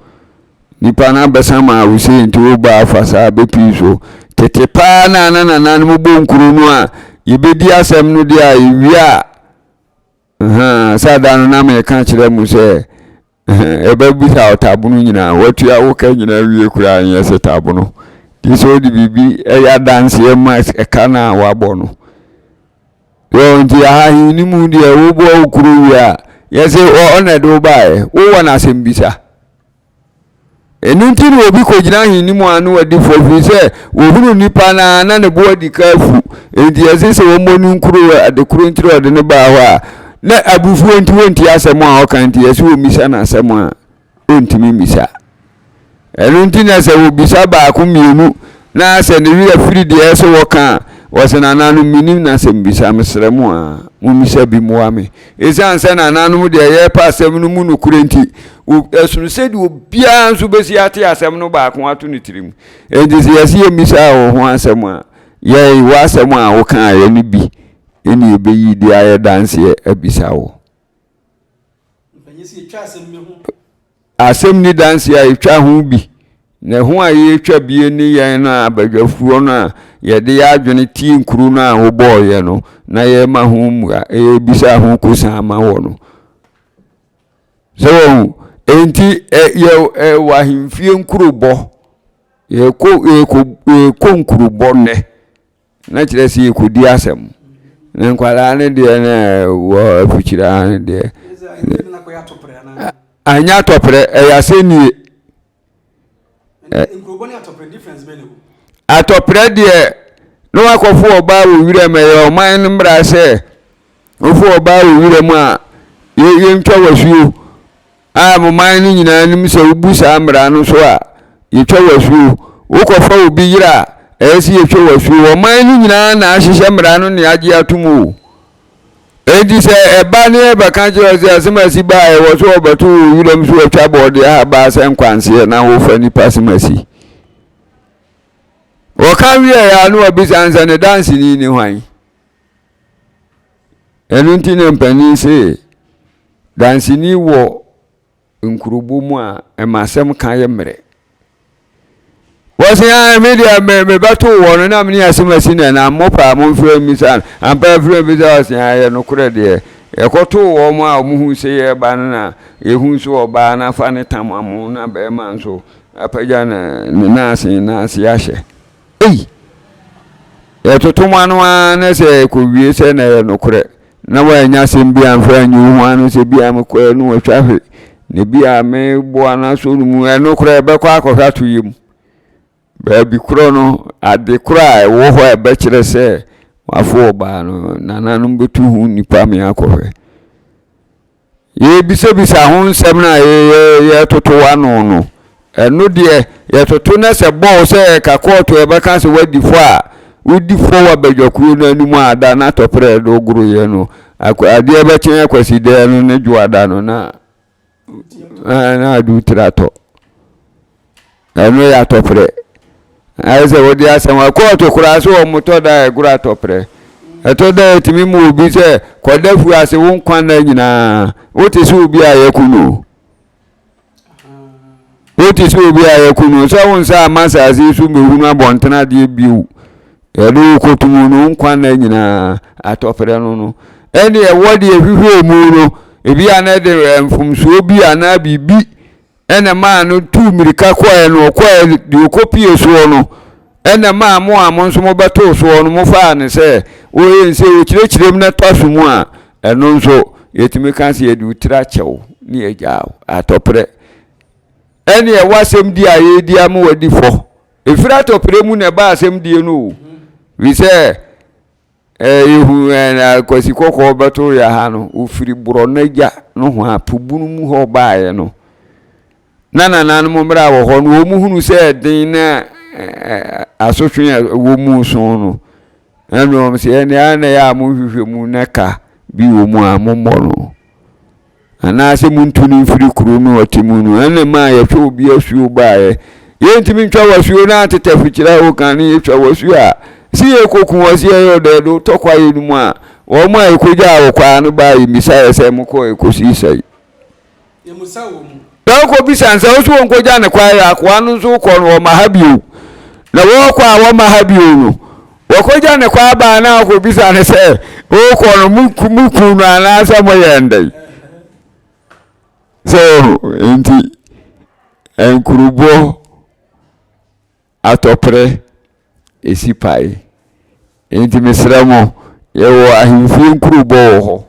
Nipa no abɛsama wo sei nti woba a fa saa bɛpii so. Tete paa na na nananom bɔ nkuro no a yɛbɛdi asɛm no deɛ a yɛwie a, ahaa, sɛ da no na meka kyerɛ mo sɛ Ɛbɛbisa wo tabono nyinaa, watua wo ka nyinaa wie koraa nyɛ sɛ tabono. Gye sɛ wode biribi ɛyɛ adanseɛ ma ɛka no a wabɔ no. Yɛ nti ahahen no mu deɛ woboa wo kuro wie a, yɛse ɔna ɛde wo baeɛ, wowɔ no asɛm bisa. Ɛno nti na obi kɔgyina ahenni mu a na wadi fɔ ɛfiri sɛ wɔhunu nnipa no a na ne bo adi ka afu. Enti ɛsɛ sɛ wɔmmɔ no nkuro ade koro nti na ɔde no baa hɔ a na abufuo nti wɔntie asɛm a ɔka nti ɛsɛ wɔmmisa no asɛm a ɔntumi mmisa. Ɛno nti na sɛ wɔbisa baako mmienu na sɛ ne werɛ firi deɛ ɛsɛ wɔka a, wɔsɛ nananom menim n'asɛm bisa mesrɛ mo a mommisa bi mmoa me. Ɛsiane sɛ nananom deɛ yɛrepɛ asɛm no mu nokorɛ nti, ɛsono sɛdeɛ obiara nso bɛsi ate asɛm no baako ato ne tirim. Enti sɛ yɛse yɛmmisa wo ho asɛm a, yɛn w'asɛm a wokaeɛ no bi ne yɛbɛyi de ayɛ danseɛ abisa wo. Asɛm nni danseɛ a yɛtwa ho bi, na ɛho a yɛtwa bie ne yɛn no a abadwafoɔ no a yɛde yɛn adwene tie nkuro no a wobɔɔyɛ no na yɛma ho mmua, yɛbisa ho kosan ma wɔ no. Sɛ wɔn enti yɛ wɔ ahemfie nkurobɔ, yɛkɔ yɛkɔ yɛkɔ nkurobɔ nnɛ. Na kyerɛ sɛ yɛkɔdi asɛm. Na nkwadaa no deɛ na wɔ afikyire ha no deɛ. Anyɛ atɔprɛ, ɛyɛ asɛnnie. Atɔprɛ deɛ na wakɔfo ɔbaa wɔ wiram ɛyɛ ɔman no mmara sɛ wofo ɔbaa wɔ wiram a yɛntwa wasuo. A mo man no nyinaa nim sɛ wobu saa mmara no so a, yɛtwa wo asuo. Wokɔfa obi yere a, ɛyɛ sɛ yɛtwa wo asuo. Ɔman no nyinaa na ahyehyɛ mmara no ne agye atom o. Enti sɛ ɛba ne ɛbɛka kyerɛ wo sɛ asɛm asi ba a ɛwɔ so wɔbɛto wo wiram so atwa bɔɔdeɛ ahabaa sɛ nkwanseɛ na wofa nipa asɛm asi. Wɔka wieɛ a na wɔbisa no sɛ ne danseni ne hwan? Ɛno nti na mpanin se, danseni wɔ nkurobɔ mu a, ɛma asɛm ka yɛ mmerɛ. Wɔse ah me deɛ me mebɛto wɔ no na mene asɛm asi na na mo paa mo mfrɛ mmisa no. Ampa afrɛ mmisa ɔse ah ɛyɛ nokorɛ deɛ. Yɛkɔtoo wɔn a wɔn hu sɛ yɛreba no na yɛhu sɛ ɔbaa no afa ne tam amo na bɛrima nso apagya ne ne nan ase nan ase ahyɛ. Ei! Yɛtoto mo ano ara na sɛ ɛkɔwie sɛ na ɛyɛ nokorɛ na woannya asɛm bi amfa anyi wo ho ano sɛ bi a mekɔɛ no watwa hwe na bi a meboa no asɔ no mu ɛno koraa ɛbɛkɔ akɔhwɛ ato yam. Baabi korɔ no ade korɔ a ɛwɔ hɔ a ɛbɛkyerɛ sɛ wafo ɔbaa no nananom bɛtu ho nnipa me akɔhwɛ. Yɛrebisabisa ho nsɛm no a yɛretoto ano no, ɛno deɛ yɛtoto na sɛ bɔɔ sɛ ɛka kɔɔto ɛbɛka sɛ woadi fɔ a, wodi fɔ wɔ abadwakuo no anim a da na tɔprɛ de wogoroyɛ no, adeɛ bɛkye akwasidɛɛ no ne dwoada no na na ade wo tiri atɔ. Ɛno yɛ atɔprɛ. Ayɛ sɛ wode asɛm a kɔɔto koraa sɛ wɔn tɔ da a ɛgoro atɔprɛ. Ɛtɔ da a ɛtumi mu obi sɛ kɔda fu ase wo nkwa nna nyinaa. Wote sɛ obi a yɛku no. Wote sɛ obi a yɛku no sɛ wo nsa ama asase so mmɛhunu abɔntene adeɛ bio. Yɛde wo kɔto mu no wo nkwa nna nyinaa atɔprɛ no no. Ɛne ɛwɔ deɛ ɛhwehwɛ mu no ebi a na ɛde mfomsoɔ bi anaa biribi ɛna ɛmaa no tuu mmirika kɔɛ no, ɔkɔɛ deɛ ɔkɔpie soɔ no, ɛna ɛmaa mo a mo nso mobɛtoo soɔ no, mofaa no sɛ ɔyɛ nsɛ ɔkyerɛkyerɛ mu na ɛtɔ so mu a, ɛno nso yɛtumi ka sɛ yɛde wo tiri akyɛ wo ne yɛgyaa wo atɔprɛ. Ɛne ɛwɔ asɛm di a yɛredi ama wadi fɔ. Ɛfiri atɔprɛ mu na ɛba asɛm die no o. Fi sɛ Yɛhu na Kwasi Kɔkɔɔ bɛtoo yɛ ha no, ɔfiri Borɔno-Agya nohoa, po bunu mu hɔ baeɛ no, na nananom mmerɛ a wɔ hɔ no, wɔn hunu sɛ ɛden na asotwe a ɛwɔ mu so no, ɛna wɔn sɛ ɛnna ɛna ɛyɛ a monhwehwɛ mu na ka bi wɔ mu a mommɔ no. Anaasɛ montu no mfiri kuro no ɔte mu no, ɛna ɛmaa yɛhwɛ obi asuo baeɛ. Yɛntumi ntwa wasuo no atete afikyire a woka no yɛtwa wasuo a, sɛ yɛkɔku wɔ sɛ yɛyɛ ɔdɛ de wotɔ kwaeɛ no mu a, wɔn a ɛkɔgyaa wɔ kwaa no baa yɛmmisa yɛ sɛ mokɔ ɛkɔsii sɛe. Sɛ wokɔbisa no sɛ wo so wɔnkɔgya ne kwaeɛ akoa no nso wokɔ no wɔma ha bio. Na wɔkɔ a wɔma ha bio no, Wɔkɔgya ne kɔ aba na wɔkɔbisa no sɛ, wokɔ no mo ku no anaasɛ moyɛ ndɛn? So nti nkurubɔ atɔprɛ ɛsi pae. Nti mesrɛ mo, yɛwɔ ahemfie nkurubɔ wɔ hɔ.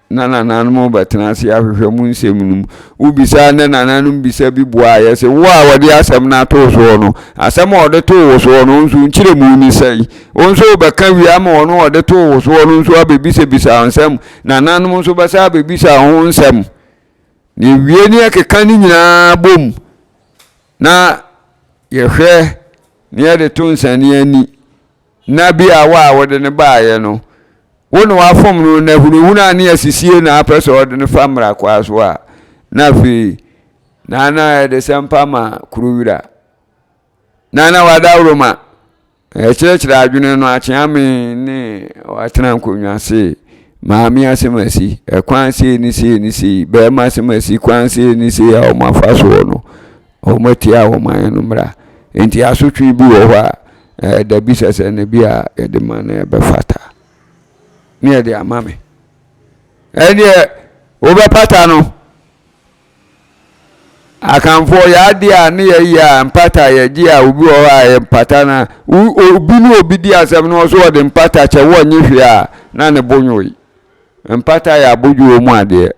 Na nananom bɛtena ase ahwehwɛ mo nsɛm no mu. Wobisa na nananom bisa bi boa a, yɛse wo a wɔde asɛm no ato wo soɔ no, asɛm a wɔde too wo soɔ no, wo nso nkyerɛmu ne sɛn? Wo nso wobɛka wie ama ɔno a ɔde too wo soɔ no nso abɛbisabisa wo nsɛm, nananom nso bɛsa abɛbisa wo ho nsɛm. Na yɛwie ne yɛkeka ne nyinaa bom na yɛhwɛ na yɛde to nsania ani. Na bi a wo a wode no baeɛ no, wo na wafom no, na hunahuna ne asisie na apɛ sɛ ɔde no fa mmara kwaa so a, na afei na na ɛde sɛmpa ma kuro wura. Na na wadaworoma ɛkyerɛkyerɛ adwene no akyeame ne watena nkonnwa se. Maame asɛm asi, ɛkwan sei ne sei ne sei, bɛrima asɛm asi, kwan sei ne sei a wɔn afa soɔ no, wɔn atia wɔn ayɛ no mmara. Nti asotwe bi wɔ hɔ a, ɛɛ dabi sɛsɛ na bi a yɛde ma no ɛbɛfata. Ne yɛde ama me. Ɛdeɛ wobɛpata no. Akanfoɔ yɛ adeɛ a ne yɛyɛ a mpata yɛgye a obi wɔ hɔ a yɛ mpata na obi ne obi di asɛm no ɔso ɔde mpata kyɛ wɔnye hwee a na ne bo nwoe. Mpata yɛ abodwoɔ mu adeɛ.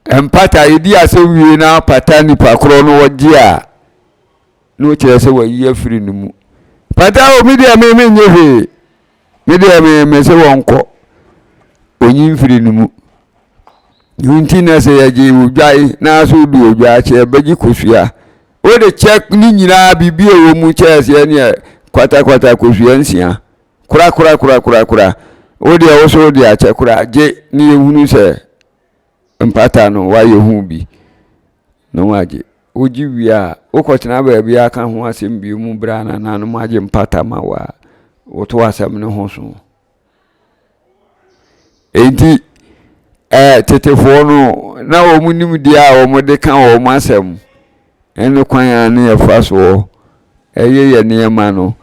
Mpata yɛdi asɛm wie na pata nipa korɔ no ɔgye a na ɔkyerɛ sɛ wayi afiri ne mu. Pata o me deɛ me menye hwee. Me deɛ me me se wɔnkɔ. Onyi mfiri ne mu. Nti na sɛ yɛgye odwae na so wode odwa akyɛ yɛbɛgye kosua. Wode kyɛ ne nyinaa biribi a ɛwɔ mu kyɛɛ sɛ ɛneɛ kwatakwata kosua nsia. Kora kora kora kora kora. Wo deɛ wo so wode akyɛ kora gye ne yɛhunu sɛ mpata no woayɛ ho bi na woagye. Wogye wie a, wokɔtena baabi aka ho asɛm bio mu berɛ a nananom agye mpata ma wo a, woto asɛm no ho so. Enti ɛɛ tetefoɔ no na wɔn nimdeɛ a wɔde ka wɔn asɛm ne kwan a ne yɛfa soɔ ɛyɛ yɛ nneɛma no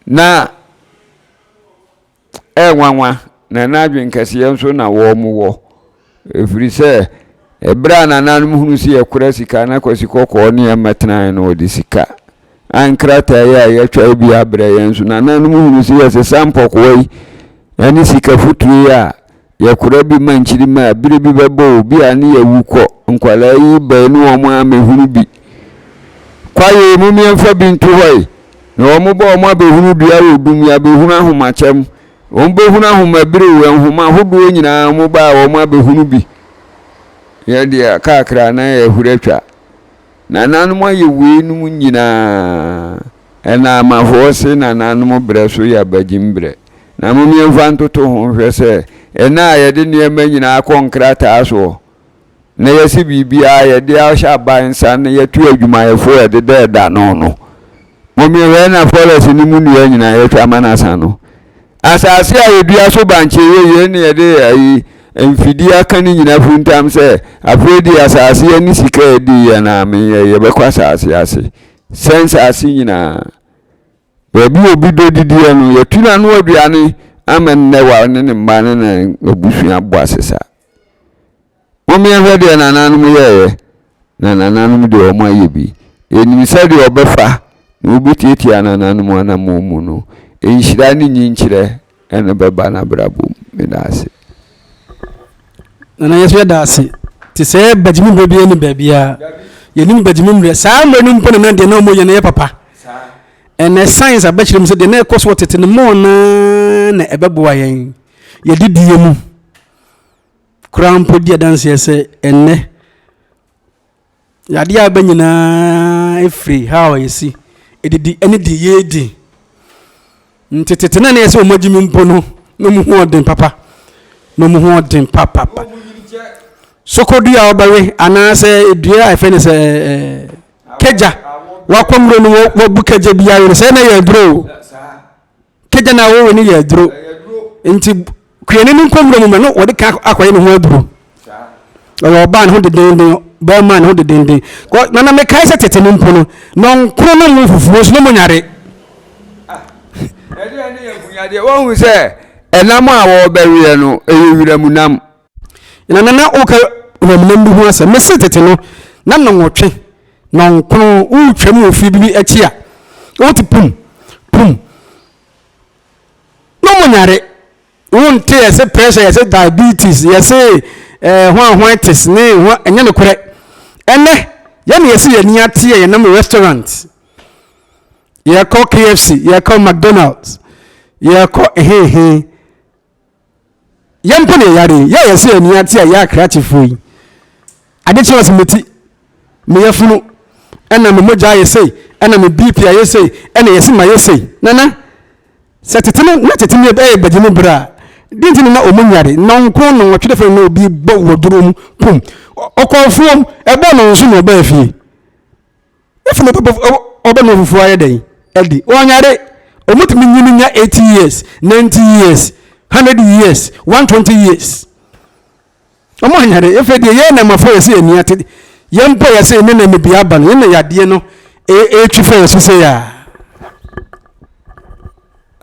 na Ɛyɛ nwanwa, na na adwene kɛseɛ nso na wɔwɔ, ɛfiri sɛ ɛberɛ a nananom hunu sɛ yɛkora sika na Kwasi Kɔkɔɔ ne yɛn mmɛtenaeɛ no wɔde sika a nkrataa yi a yɛatwa bi abrɛ yɛn nso nananom hunu sɛ yɛsesa mpɔkoa yi ɛne sika futuro yi a Yɛkora bi ma nkyirimma a, bere bi bɛba o, bi a ne yɛawu kɔ. Nkwadaa yi bae ne wɔn a mehunu bi. Kwaeɛ yi, mom yɛmfa bi nto hɔ yi. Na wɔn ba wɔn abɛhunu dua wɔ dum, yɛabɛhunu ahomakyɛm. Wɔn bɛhunu ahomabere o, nhoma ahodoɔ nyinaa wɔn ba a wɔn abɛhunu bi. Yɛ deɛ kakra na yɛahuri atwa. Nananom ayɛ weinom nyinaa. Ɛna amafoɔ se nananom berɛ so yɛ abagyim berɛ. Na mom yɛmfa ntoto ho nhwɛ sɛ ɛnnɛ a yɛde nneɛma nyinaa kɔ nkrataa soɔ na yɛse biribiara yɛde ahyɛ aban nsa na yɛtu adwumayɛfoɔ a yɛdeda ɛda no no, mom yɛhwɛ na forest no mu nnua nyinaa yɛatwa ama no asa no. Asase a yɛdua so bankye yɛ yei na yɛde ayi mfidie aka ne nyinaa funtam sɛ afei deɛ asase ani sika a ɛdi yɛn a meyɛ yɛbɛkɔ asase ase sɛ nsase nyinaa. Baabi a obi dɔ didiɛ no, yɛtu n'ano aduane ama nnɛ wa ne ne mma ne n'abusua bɔ asesa. Mommyɛnhwɛ deɛ nananom yɛeɛ, na nananom deɛ wɔn ayɛ bi. Yɛnim sɛdeɛ ɔbɛfa na wɔbɛtiatia nananom anammɔn mu no, nhyira ne nyinkyerɛ na ɛbɛba n'abrabɔ mu. Meda ase. Nana yɛso yɛda ase. Te sɛ bagyimi mmerɛ biara ni baabiara. Yɛnim bagyimi mmerɛ. Saa mmerɛ no mpo na na deɛ na wɔyɛ no yɛ papa. Ɛnɛ science abɛkyerɛ mu sɛ deɛ na ɛkɔ so wɔ tete no mɔɔ naa na ɛbɛboa yɛn. Yɛdidie mu koraa mpo di adanseɛ sɛ ɛnɛ Yadeɛ a aba nyinaa firi how a yɛsi didi ne deɛ yɛredi. Nti tete na na ɛsɛ wɔn agyimi mpo no, na wɔn ho ɔden papa. Na wɔn ho ɔden papapa. Sokodua a wɔbɛwe anaasɛ dua a yɛfrɛ no sɛ ɛɛ kagya. Wakɔ nwura no wabu kagya bi awe no sɛ na yɛ aduro o. Kagya na wɔwe no yɛ aduro. Nti kuani no nkɔ nwura mu ma no wɔde ka akɔyɛ ne ho aduro. Ɔyɛ ɔbaa ne ho dedenden, bɛrima ne ho dedenden. Na na mekae sɛ tete no mpo no, nɔnkoro no mu fufuo so na mo nyare. Ɛdeɛ ne yɛ bunyadeɛ. Wɔhu sɛ ɛnam a wɔrebɛweɛ no, ɛyɛ wuram nam. Na na na woka wuram nam bi ho asɛm. Mese tete no, na nɔnwɔtwe, nɔnkron, wotwam wɔ fie bi akyi a, wote pum, pum. Na mo nyare. Wonte yɛse pressure, yɛse diabetes, yɛse eh, hwan hwan tis ne hwan, ɛnyɛ nokorɛ. Ɛnɛ, yɛne yɛse yɛni ateɛ yɛnam restaurant, yɛkɔ KFC, yɛkɔ McDonald's, yɛkɔ hehe. Yɛn mpo na yɛyare yi, yɛ a yɛse yɛni ate a yɛ akrakyefoɔ yi. Ade kye ɔse meti, me yafunu, ɛna me mogya ayɛ sei, ɛna me BP ayɛ sei, ɛna yɛse mayɛ sei. Nana, sɛ tete no, na tete no ɛyɛ bagye mu berɛ a, deɛ nti na na ɔmo nyare, nnɔnkron nnɔnwɔtwe de fɛ na obi bɔ wɔ duro mu, pum. Ɔkɔ afuom, ɛbɔ no nso na ɔbaa fie. Efi na ɔbɛ no fufuo ayɛ dɛn adi. Wɔnyare. Wɔtumi nyini nya 80 years, 90 years, 100 years, 120 years. Wɔn anyare. Afei deɛ yɛn na mmɔfra yɛ sɛ yɛn ani ate. Yɛn mpo yɛ sɛ yɛn na mmebia aba no, yɛn na yadeɛ no ɛretwi fa yɛn so sɛ yɛ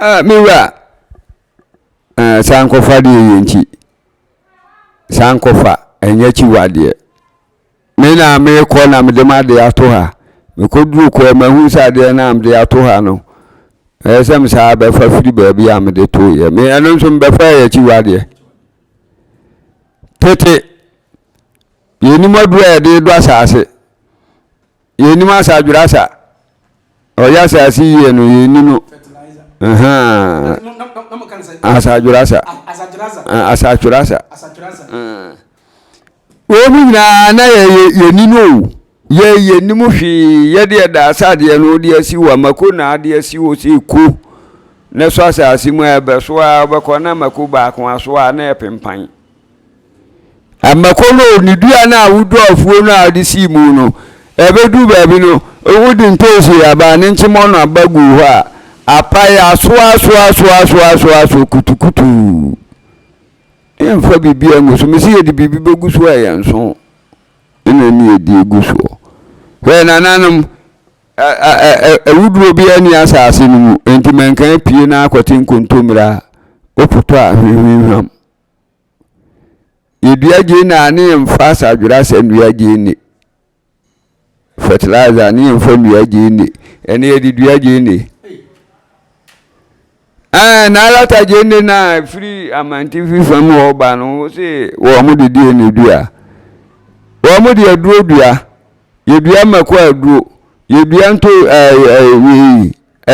a. Me wura, saa nkɔfa deɛ yɛ nti, saa nkɔfa ɛnyɛ akyiwadeɛ. Me na merekɔ na mede m'adeɛ ato ha. Mekɔduru kɔ mahu sɛ adeɛ no a mede ato ha no, ɛyɛ sɛ mesaa bɛfa firi baabi a mede toeɛ. Me ɛno nso mebɛfa yɛ akyiwadeɛ. Tete, yɛnim aduro a yɛde dɔ asase. Yɛnim asadwerasa. Ɔyɛ asase yie no, yɛnni no. Asadwerasa. Asatwerasa. Wei mu nyinaa na yɛni no o. Yɛ yɛnim hwee. Yɛde ɛda asadeɛ no wode asi hɔ a, mako na ade asi hɔ sɛ ko. Na ɛsɔ asase mu a ɛbɛso a wobɛkɔ na mako baako aso a na ɛpempan. Mako no ne dua no a wodɔ afuo no a wode sii mu no, ɛbɛduru baabi no, wode ntoosi aba ne nkyemɔ no aba guu hɔ a, apae aso aso aso aso aso aso kutukutuu. Yɛmfa biribi angu so. Mesi yɛde biribi bɛgu so a ɛyɛ nso ɛna ne yɛde gu soɔ. Hwɛ nananom, awuduro biara nni asase no mu, enti mankan pie na akɔte nkontommire a wopotɔ a hwehwehwam. Yɛdua gyeene a ne yɛmfa asadwerasa nnua gyeene. Fertilizer ne yɛmfa nnua gyeene. Ɛne yɛde dua gyeene. Ɛɛ na alata gyeene no a ɛfiri amantifi fam hɔ ba no wo se wɔn de deɛ na dua. Wɔn de aduro dua. Yɛdua mako aduro. Yɛdua nto ɛɛ ɛɛ wei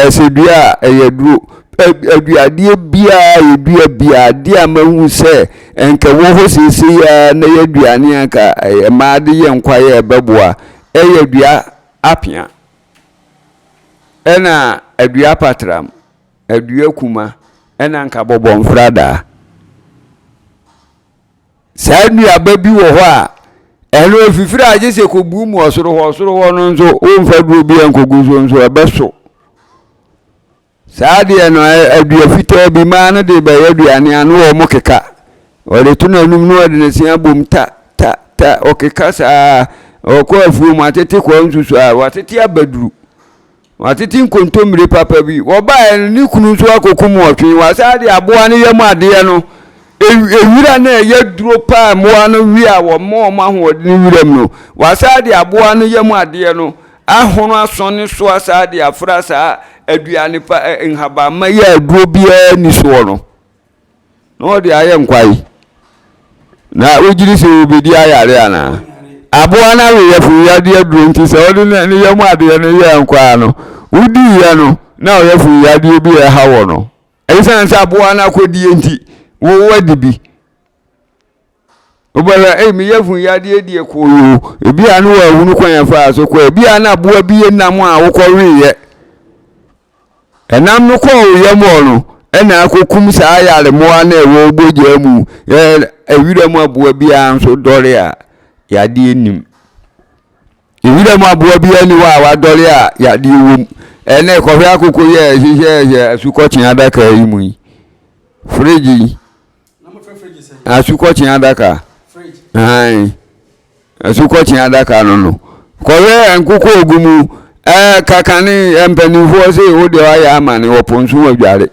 Sɛ dua a, ɛyɛ aduro. Aduadeɛ biara a yɛdua biara, adeɛ a mahu sɛ nka ɛwɔ hɔ seesei ara na ɛyɛ aduane a nka mmaa de yɛ nkwaeɛ a ɛbɛboa, ɛyɛ dua apea, ɛna adua patram, adua kuma, ɛna nka bɔbɔmfradaa. Saa nnuaba bi wɔ hɔ a, ɛno efifiri a gye sɛ kɔbu mu ɔsoro hɔ, ɔsoro hɔ no nso womfa duro bi nkɔgu so nso ɛbɛso. Saa adeɛ no adua fitaa bi maa no de bɛyɛ aduane a na wɔn keka. Ɔde to n'anum na ɔde ne se abom ta ta ta ɔkeka saa ɔkɔ afuo mu atete kɔ nsusu a watete abaduru. Wɔatete nkontommire papa bi. Wɔbaeɛ no, ne kunu nso akɔkum ɔtwe. Wɔasan de aboa no yam adeɛ no, ewira no a ɛyɛ duro paa mmoa no we a wɔma wɔn ahoɔden wiram no, wɔasan de aboa no yam adeɛ no ahono asɔne so asan de afra saa aduane pa nhabamma yi a aduro biara nni soɔ no. Na ɔde ayɛ nkwae. Na wogye di sɛ obedi ayare anaa? Aboa no awe yafunyadeɛ aduro nti sɛ ɔde ne ne yam adeɛ no yɛɛ nkwaa no, wodiiɛ no na ɔyafunyadeɛ bi a ɛha wɔ no. Ɛsiane sɛ aboa no akɔdie nti, wo wadi bi. Wobɛhwɛ, ei, me yafunyadeɛ deɛ kɔɔ yoo. Ebi a na wɔahunu kwan a ɛfaa so kɔɔ. Ebi a na aboa bi yɛ nam a wokɔweeɛ. Ɛnam no kɔɔ wo yam hɔ no na akɔkum saa ayaremmoa no a ɛwɔ wo bogyaa mu. Ewira mu aboa biara nso dɔre a yadeɛ nnim. Ewira mu aboa biara nni hɔ a wadɔre a yadeɛ wɔ mu. Ɛnɛ kɔhwɛ akoko yi a ɛhyehyɛ asukɔkyen adaka yi mu yi, fridge yi. Asukɔkyen adaka. Aane. Asukɔkyen adaka no no. Kɔhwɛ nkokɔ ogu mu. Ɛɛ kakane mpanimfoɔ se wo deɛ wayɛ amane wɔ po nso wadware.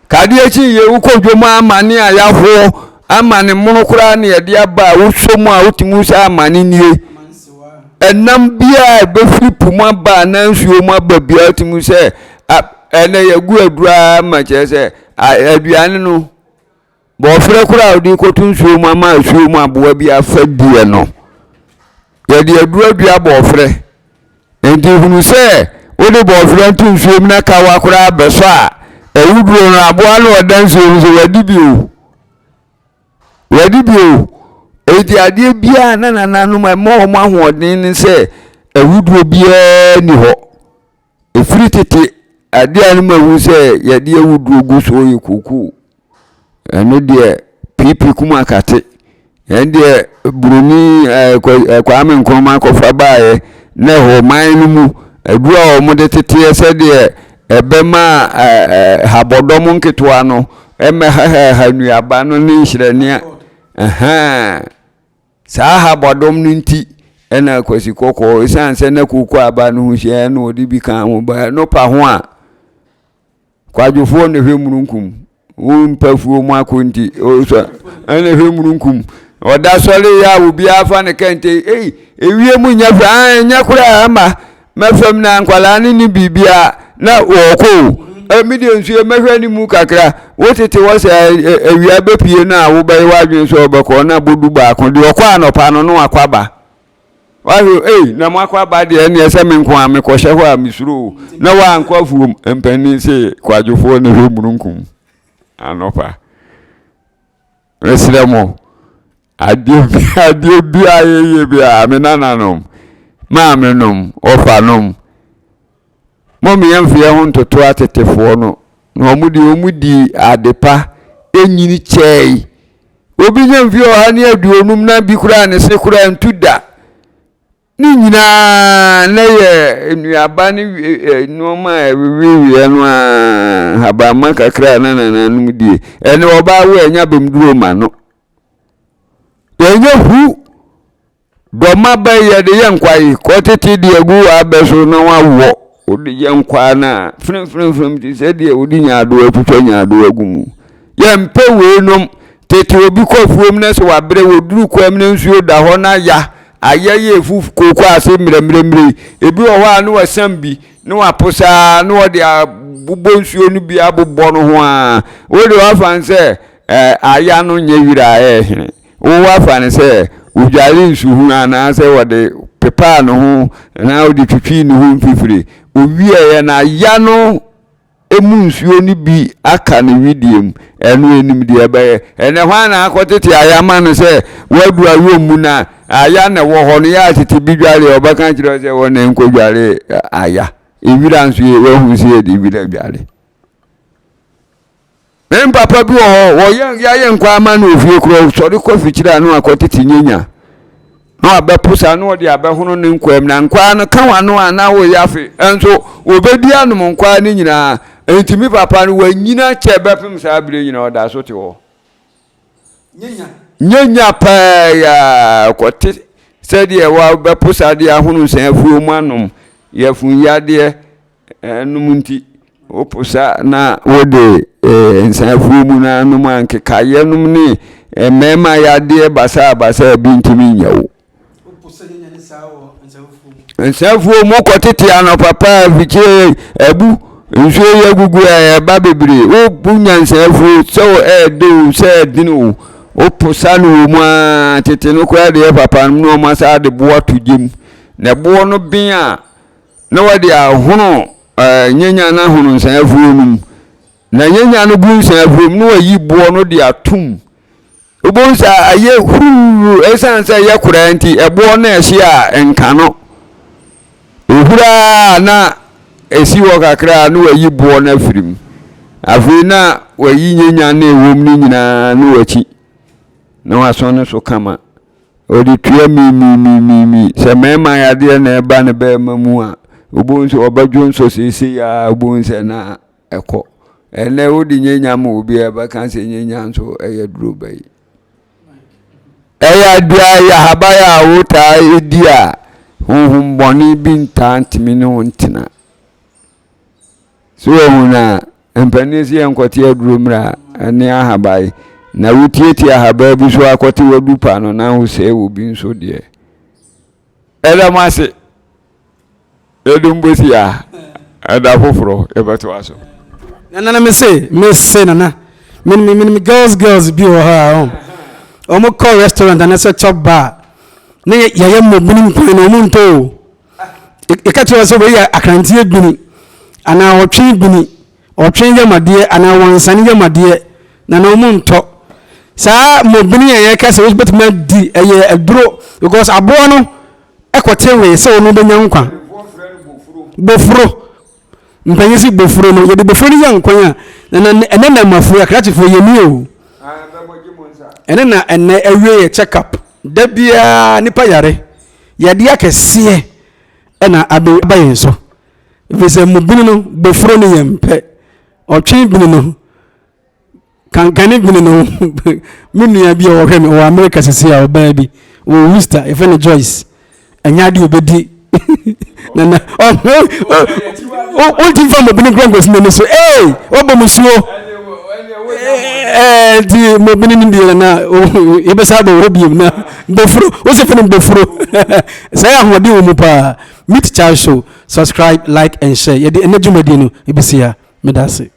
Kadeɛ kyi yɛ wokɔ dwom amane a yahoɔ amane mono koraa ne yɛde aba a wosɔ mu a wotumi sɛ amane nie. Ɛnam biara a ɛbɛfiri po mu aba anaa nsuo mu aba biara wotumi sɛ ɛnɛ yɛgu aduro ara ma kyerɛ sɛ aduane no Bɔɔferɛ koraa a wode rekɔto nsuo mu ama nsuo mu aboa bi afa diɛ no, yɛde aduro adua bɔɔferɛ. Nti hunu sɛ wode bɔɔferɛ nto nsuo mu na kawa koraa bɛsɔ a, awuduro no aboa no ɔda nsuo mu so wadi bi o. Wadi bi o. Enti adeɛ biara na nananom ɛma wɔn ahoɔden ne sɛ awuduro biara nni hɔ. Ɛfiri tete, adeɛ a na mahu sɛ yɛde awuduro gu soɔ yɛ kokoo. Ɛno deɛ piipi kum akate. Ɛno deɛ buroni ɛɛ Kwame Nkrumah kɔfa baeɛ na ɛwɔ man no mu. Aduro a wɔde teteɛ sɛdeɛ ɛbɛma ɛɛ habɔdɔm nketewa no. mmɛhahaha nnuaba no ne nhyerɛnne a ɛhɛn saa habɔdɔm no nti ɛna Kwasi Kɔkɔɔ ɛsiane sɛ na kooko aba no ho hyia ɛna ɔde bi ka ho ba ɛno pa ho a Kwadwofoɔ na ɛhwɛ mununkum. Wo mpa fuo mu akɔ nti ɔsɔ ɛna ɛhwɛ mununkum. Ɔda sɔre yɛ a obiara fa ne kɛntɛ ei ewie mu nyɛ fɛ an nyɛ koraa ama mɛfam na nkwadaa ne ne biribiara na wɔkɔ o. Ɛmi deɛ nsuo mɛhwɛ ne mu kakra wo tete hɔ sɛ awia bɛpie no a wobɛyɛ w'adwene sɛ ɔbɛkɔ na bodu baako deɛ ɔkɔ anɔpa no na wakɔ aba. Wahwɛ ei na moakɔ aba deɛ ɛneɛ sɛ me nko a mekɔhyɛ hɔ a mesuro o na woankɔ afuom mpanin se kwadwofoɔ na hwɛ mununkum anɔpa mesrɛ mo adeɛ bi adeɛ bi a yɛyɛ bi a me nananom maame nom ɔfa nom mo meyɛ mfeɛ ho ntoto atetefoɔ no na wɔn deɛ wɔn di adepa ɛnyini kyɛe Obi nya mfe 150 na bi koraa ne se koraa ntu da. Ne nyinaa na yɛ nnuaba ne nneɛma a ɛweweweɛ no a habamma kakra a na nananom die. Ɛne ɔbaa wo ɛnya bɛmduro ma no. Ɛnyɛ hu. Dɔma bɛ yɛde yɛ nkwa yi kɔ tete de agu w'abɛ so na wawɔ wode yɛ nkwa no a fremfremfrem te sɛ deɛ wode nyaadoa atwitwa nyaadoa agu mu. Yɛmpɛ weinom. Tete obi kɔ afuom na sɛ wabrɛ wɔduru kwam na nsuo da hɔ na ya ayɛ yɛ efu kooko ase mmerɛmmerɛmmerɛ yi ebi wɔ hɔ a na wasam bi na waposaa na wɔde abobɔ nsuo no bi abobɔ no ho a wode wafa no sɛ aya no nyɛ wira a ɛɛhene. Woafa no sɛ odware nsuhunu anaasɛ wɔde pepaa ne ho anaa wɔde twitwii ne ho mfifire. Owieeɛ no, aya no mu nsuo no bi aka ne wedeɛ mu. Ɛno ɛnim deɛ ɛbɛyɛ. Ɛnɛ hwan na akɔtete aya ma no sɛ wadu ayom mu na aya na ɛwɔ hɔ no yɛ atete bi dware a ɔbɛka kyerɛ sɛ wɔn na nkɔdware aya. Ewira nso yɛ wahu sɛ yɛde wira dware. Me papa bi wɔ hɔ, wɔyɛ yɛayɛ nkwa ama no ofie korɔ, sɔre kɔ fikyiri a na wakɔtete nyanya na wabɛpo saa na ɔde abɛhono ne nkwaa mu na nkwaa no ka wano a na woyɛ afe nso wɔbɛdi anom nkwaa no nyinaa. Nti me papa no wanyina kyɛ bɛpem saa berɛ nyinaa ɔda so te hɔ. Nyanya paa yɛ kɔte sɛdeɛ wɔbɛpo saa de ahono nsa afuo mu anom yɛfun yadeɛ Ɛnom nti, woposa na wode nsa afuo mu no anom a, nkekaeɛ nom ne mmarima yadeɛ basaabasaa bi ntumi nyɛ wo. Nsa afuo mu kɔtete anɔpa paa fikyire abu nsuo yɛ gugu a ɛba bebree wonya nsa afuo sɛ ɛɛde o sɛ ɛdene o woposa no wɔ mu a tete no koraa deɛ papa no na wɔn asa de boɔ ato gyam na ɛboɔ no ben a na wɔde ahono ɛɛ nyanya no ahono nsan afuo no mu na nyanya no gu nsan afuo mu na wɔayi boɔ no de atom wobɛhu sɛ ayɛ huruu ɛsiane sɛ ɛyɛ koraa nti ɛboɔ no ɛhye a nka no ɛhura a na ɛsi hɔ kakra a na wɔayi boɔ no afiri mu afei na wɔayi nyanya no ɛwɔ mu no nyinaa na wɔakyi na wɔasɔn no so kama Ɔde tua mimimimimi. Sɛ mmarima yadeɛ na ɛba ne barima mu a, wobɛhu sɛ ɔbɛdwo nsɔ seesei a wobɛhu sɛ na ɛkɔ. Ɛnɛ wode nyanya ma obi a ɛbɛka sɛ nyanya nso ɛyɛ duro bɛyi. Ɛyɛ adeɛ a ɛyɛ ahaban a wotaa di a honhom bɔne bi ntaa ntumi ne wo ntena. So wahu no a, mpanin sɛ yɛnkɔte aduro mmra ne ahaban na wotietie ahaban bi so akɔte wadu pa no na wosɛe wɔ bi nso deɛ. Ɛda mo ase. Yɛde mbosi a ɛda foforɔ yɛbɛtoa so. Nana na mese mese nana menim menim girls girls bi wɔ hɔ a wɔn kɔ restaurant anaasɛ chop bar ne yɛyɛ mmɔbini nkwan na wɔn ntɔ o. Yɛka kyerɛ sɛ wei yɛ akranteɛ bini anaa ɔtwe bini, ɔtwe yamadeɛ anaa wansane yamadeɛ na na wɔn ntɔ. Saa mmɔbini a yɛka sɛ wobɛtumi adi ɛyɛ aduro because aboa no ɛkɔte wee sɛ ɔno bɛnya nkwa. Bofuro. Mpanyin si bofuro no, yɛde bofuro no yɛ nkwan a, na na ɛnɛ na mafoɔ akrakyefoɔ yɛ ni o. Ɛnɛ na ɛnɛ awie yɛ check up. Da biara nipa yare. Yadeɛ akɛseɛ na abe aba yɛn so. Ɛfiri sɛ mu bini no, bofuro no yɛn pɛ. Ɔtwe bini no. Kankane bini no, me nua bi a ɔhwɛ me wɔ America sisi a ɔbaa bi wɔ Worcester, yɛfrɛ no Joyce. Ɛnyɛ ade obɛdi nana wontumi fa mmɔbini nkura nkɔsi n'ani so ee wɔbɔ mu suo nti mmɔbini no deɛ nana yɛbɛsa abɔ wɔ biom na bofuro wosɛ fɛ no bofuro sɛ yɛ ahoɔden wɔ mu paa. Meet Child Show, subscribe, like and share. Yɛde ɛnɛ dwumadie no ɛbɛsi ha. Meda ase.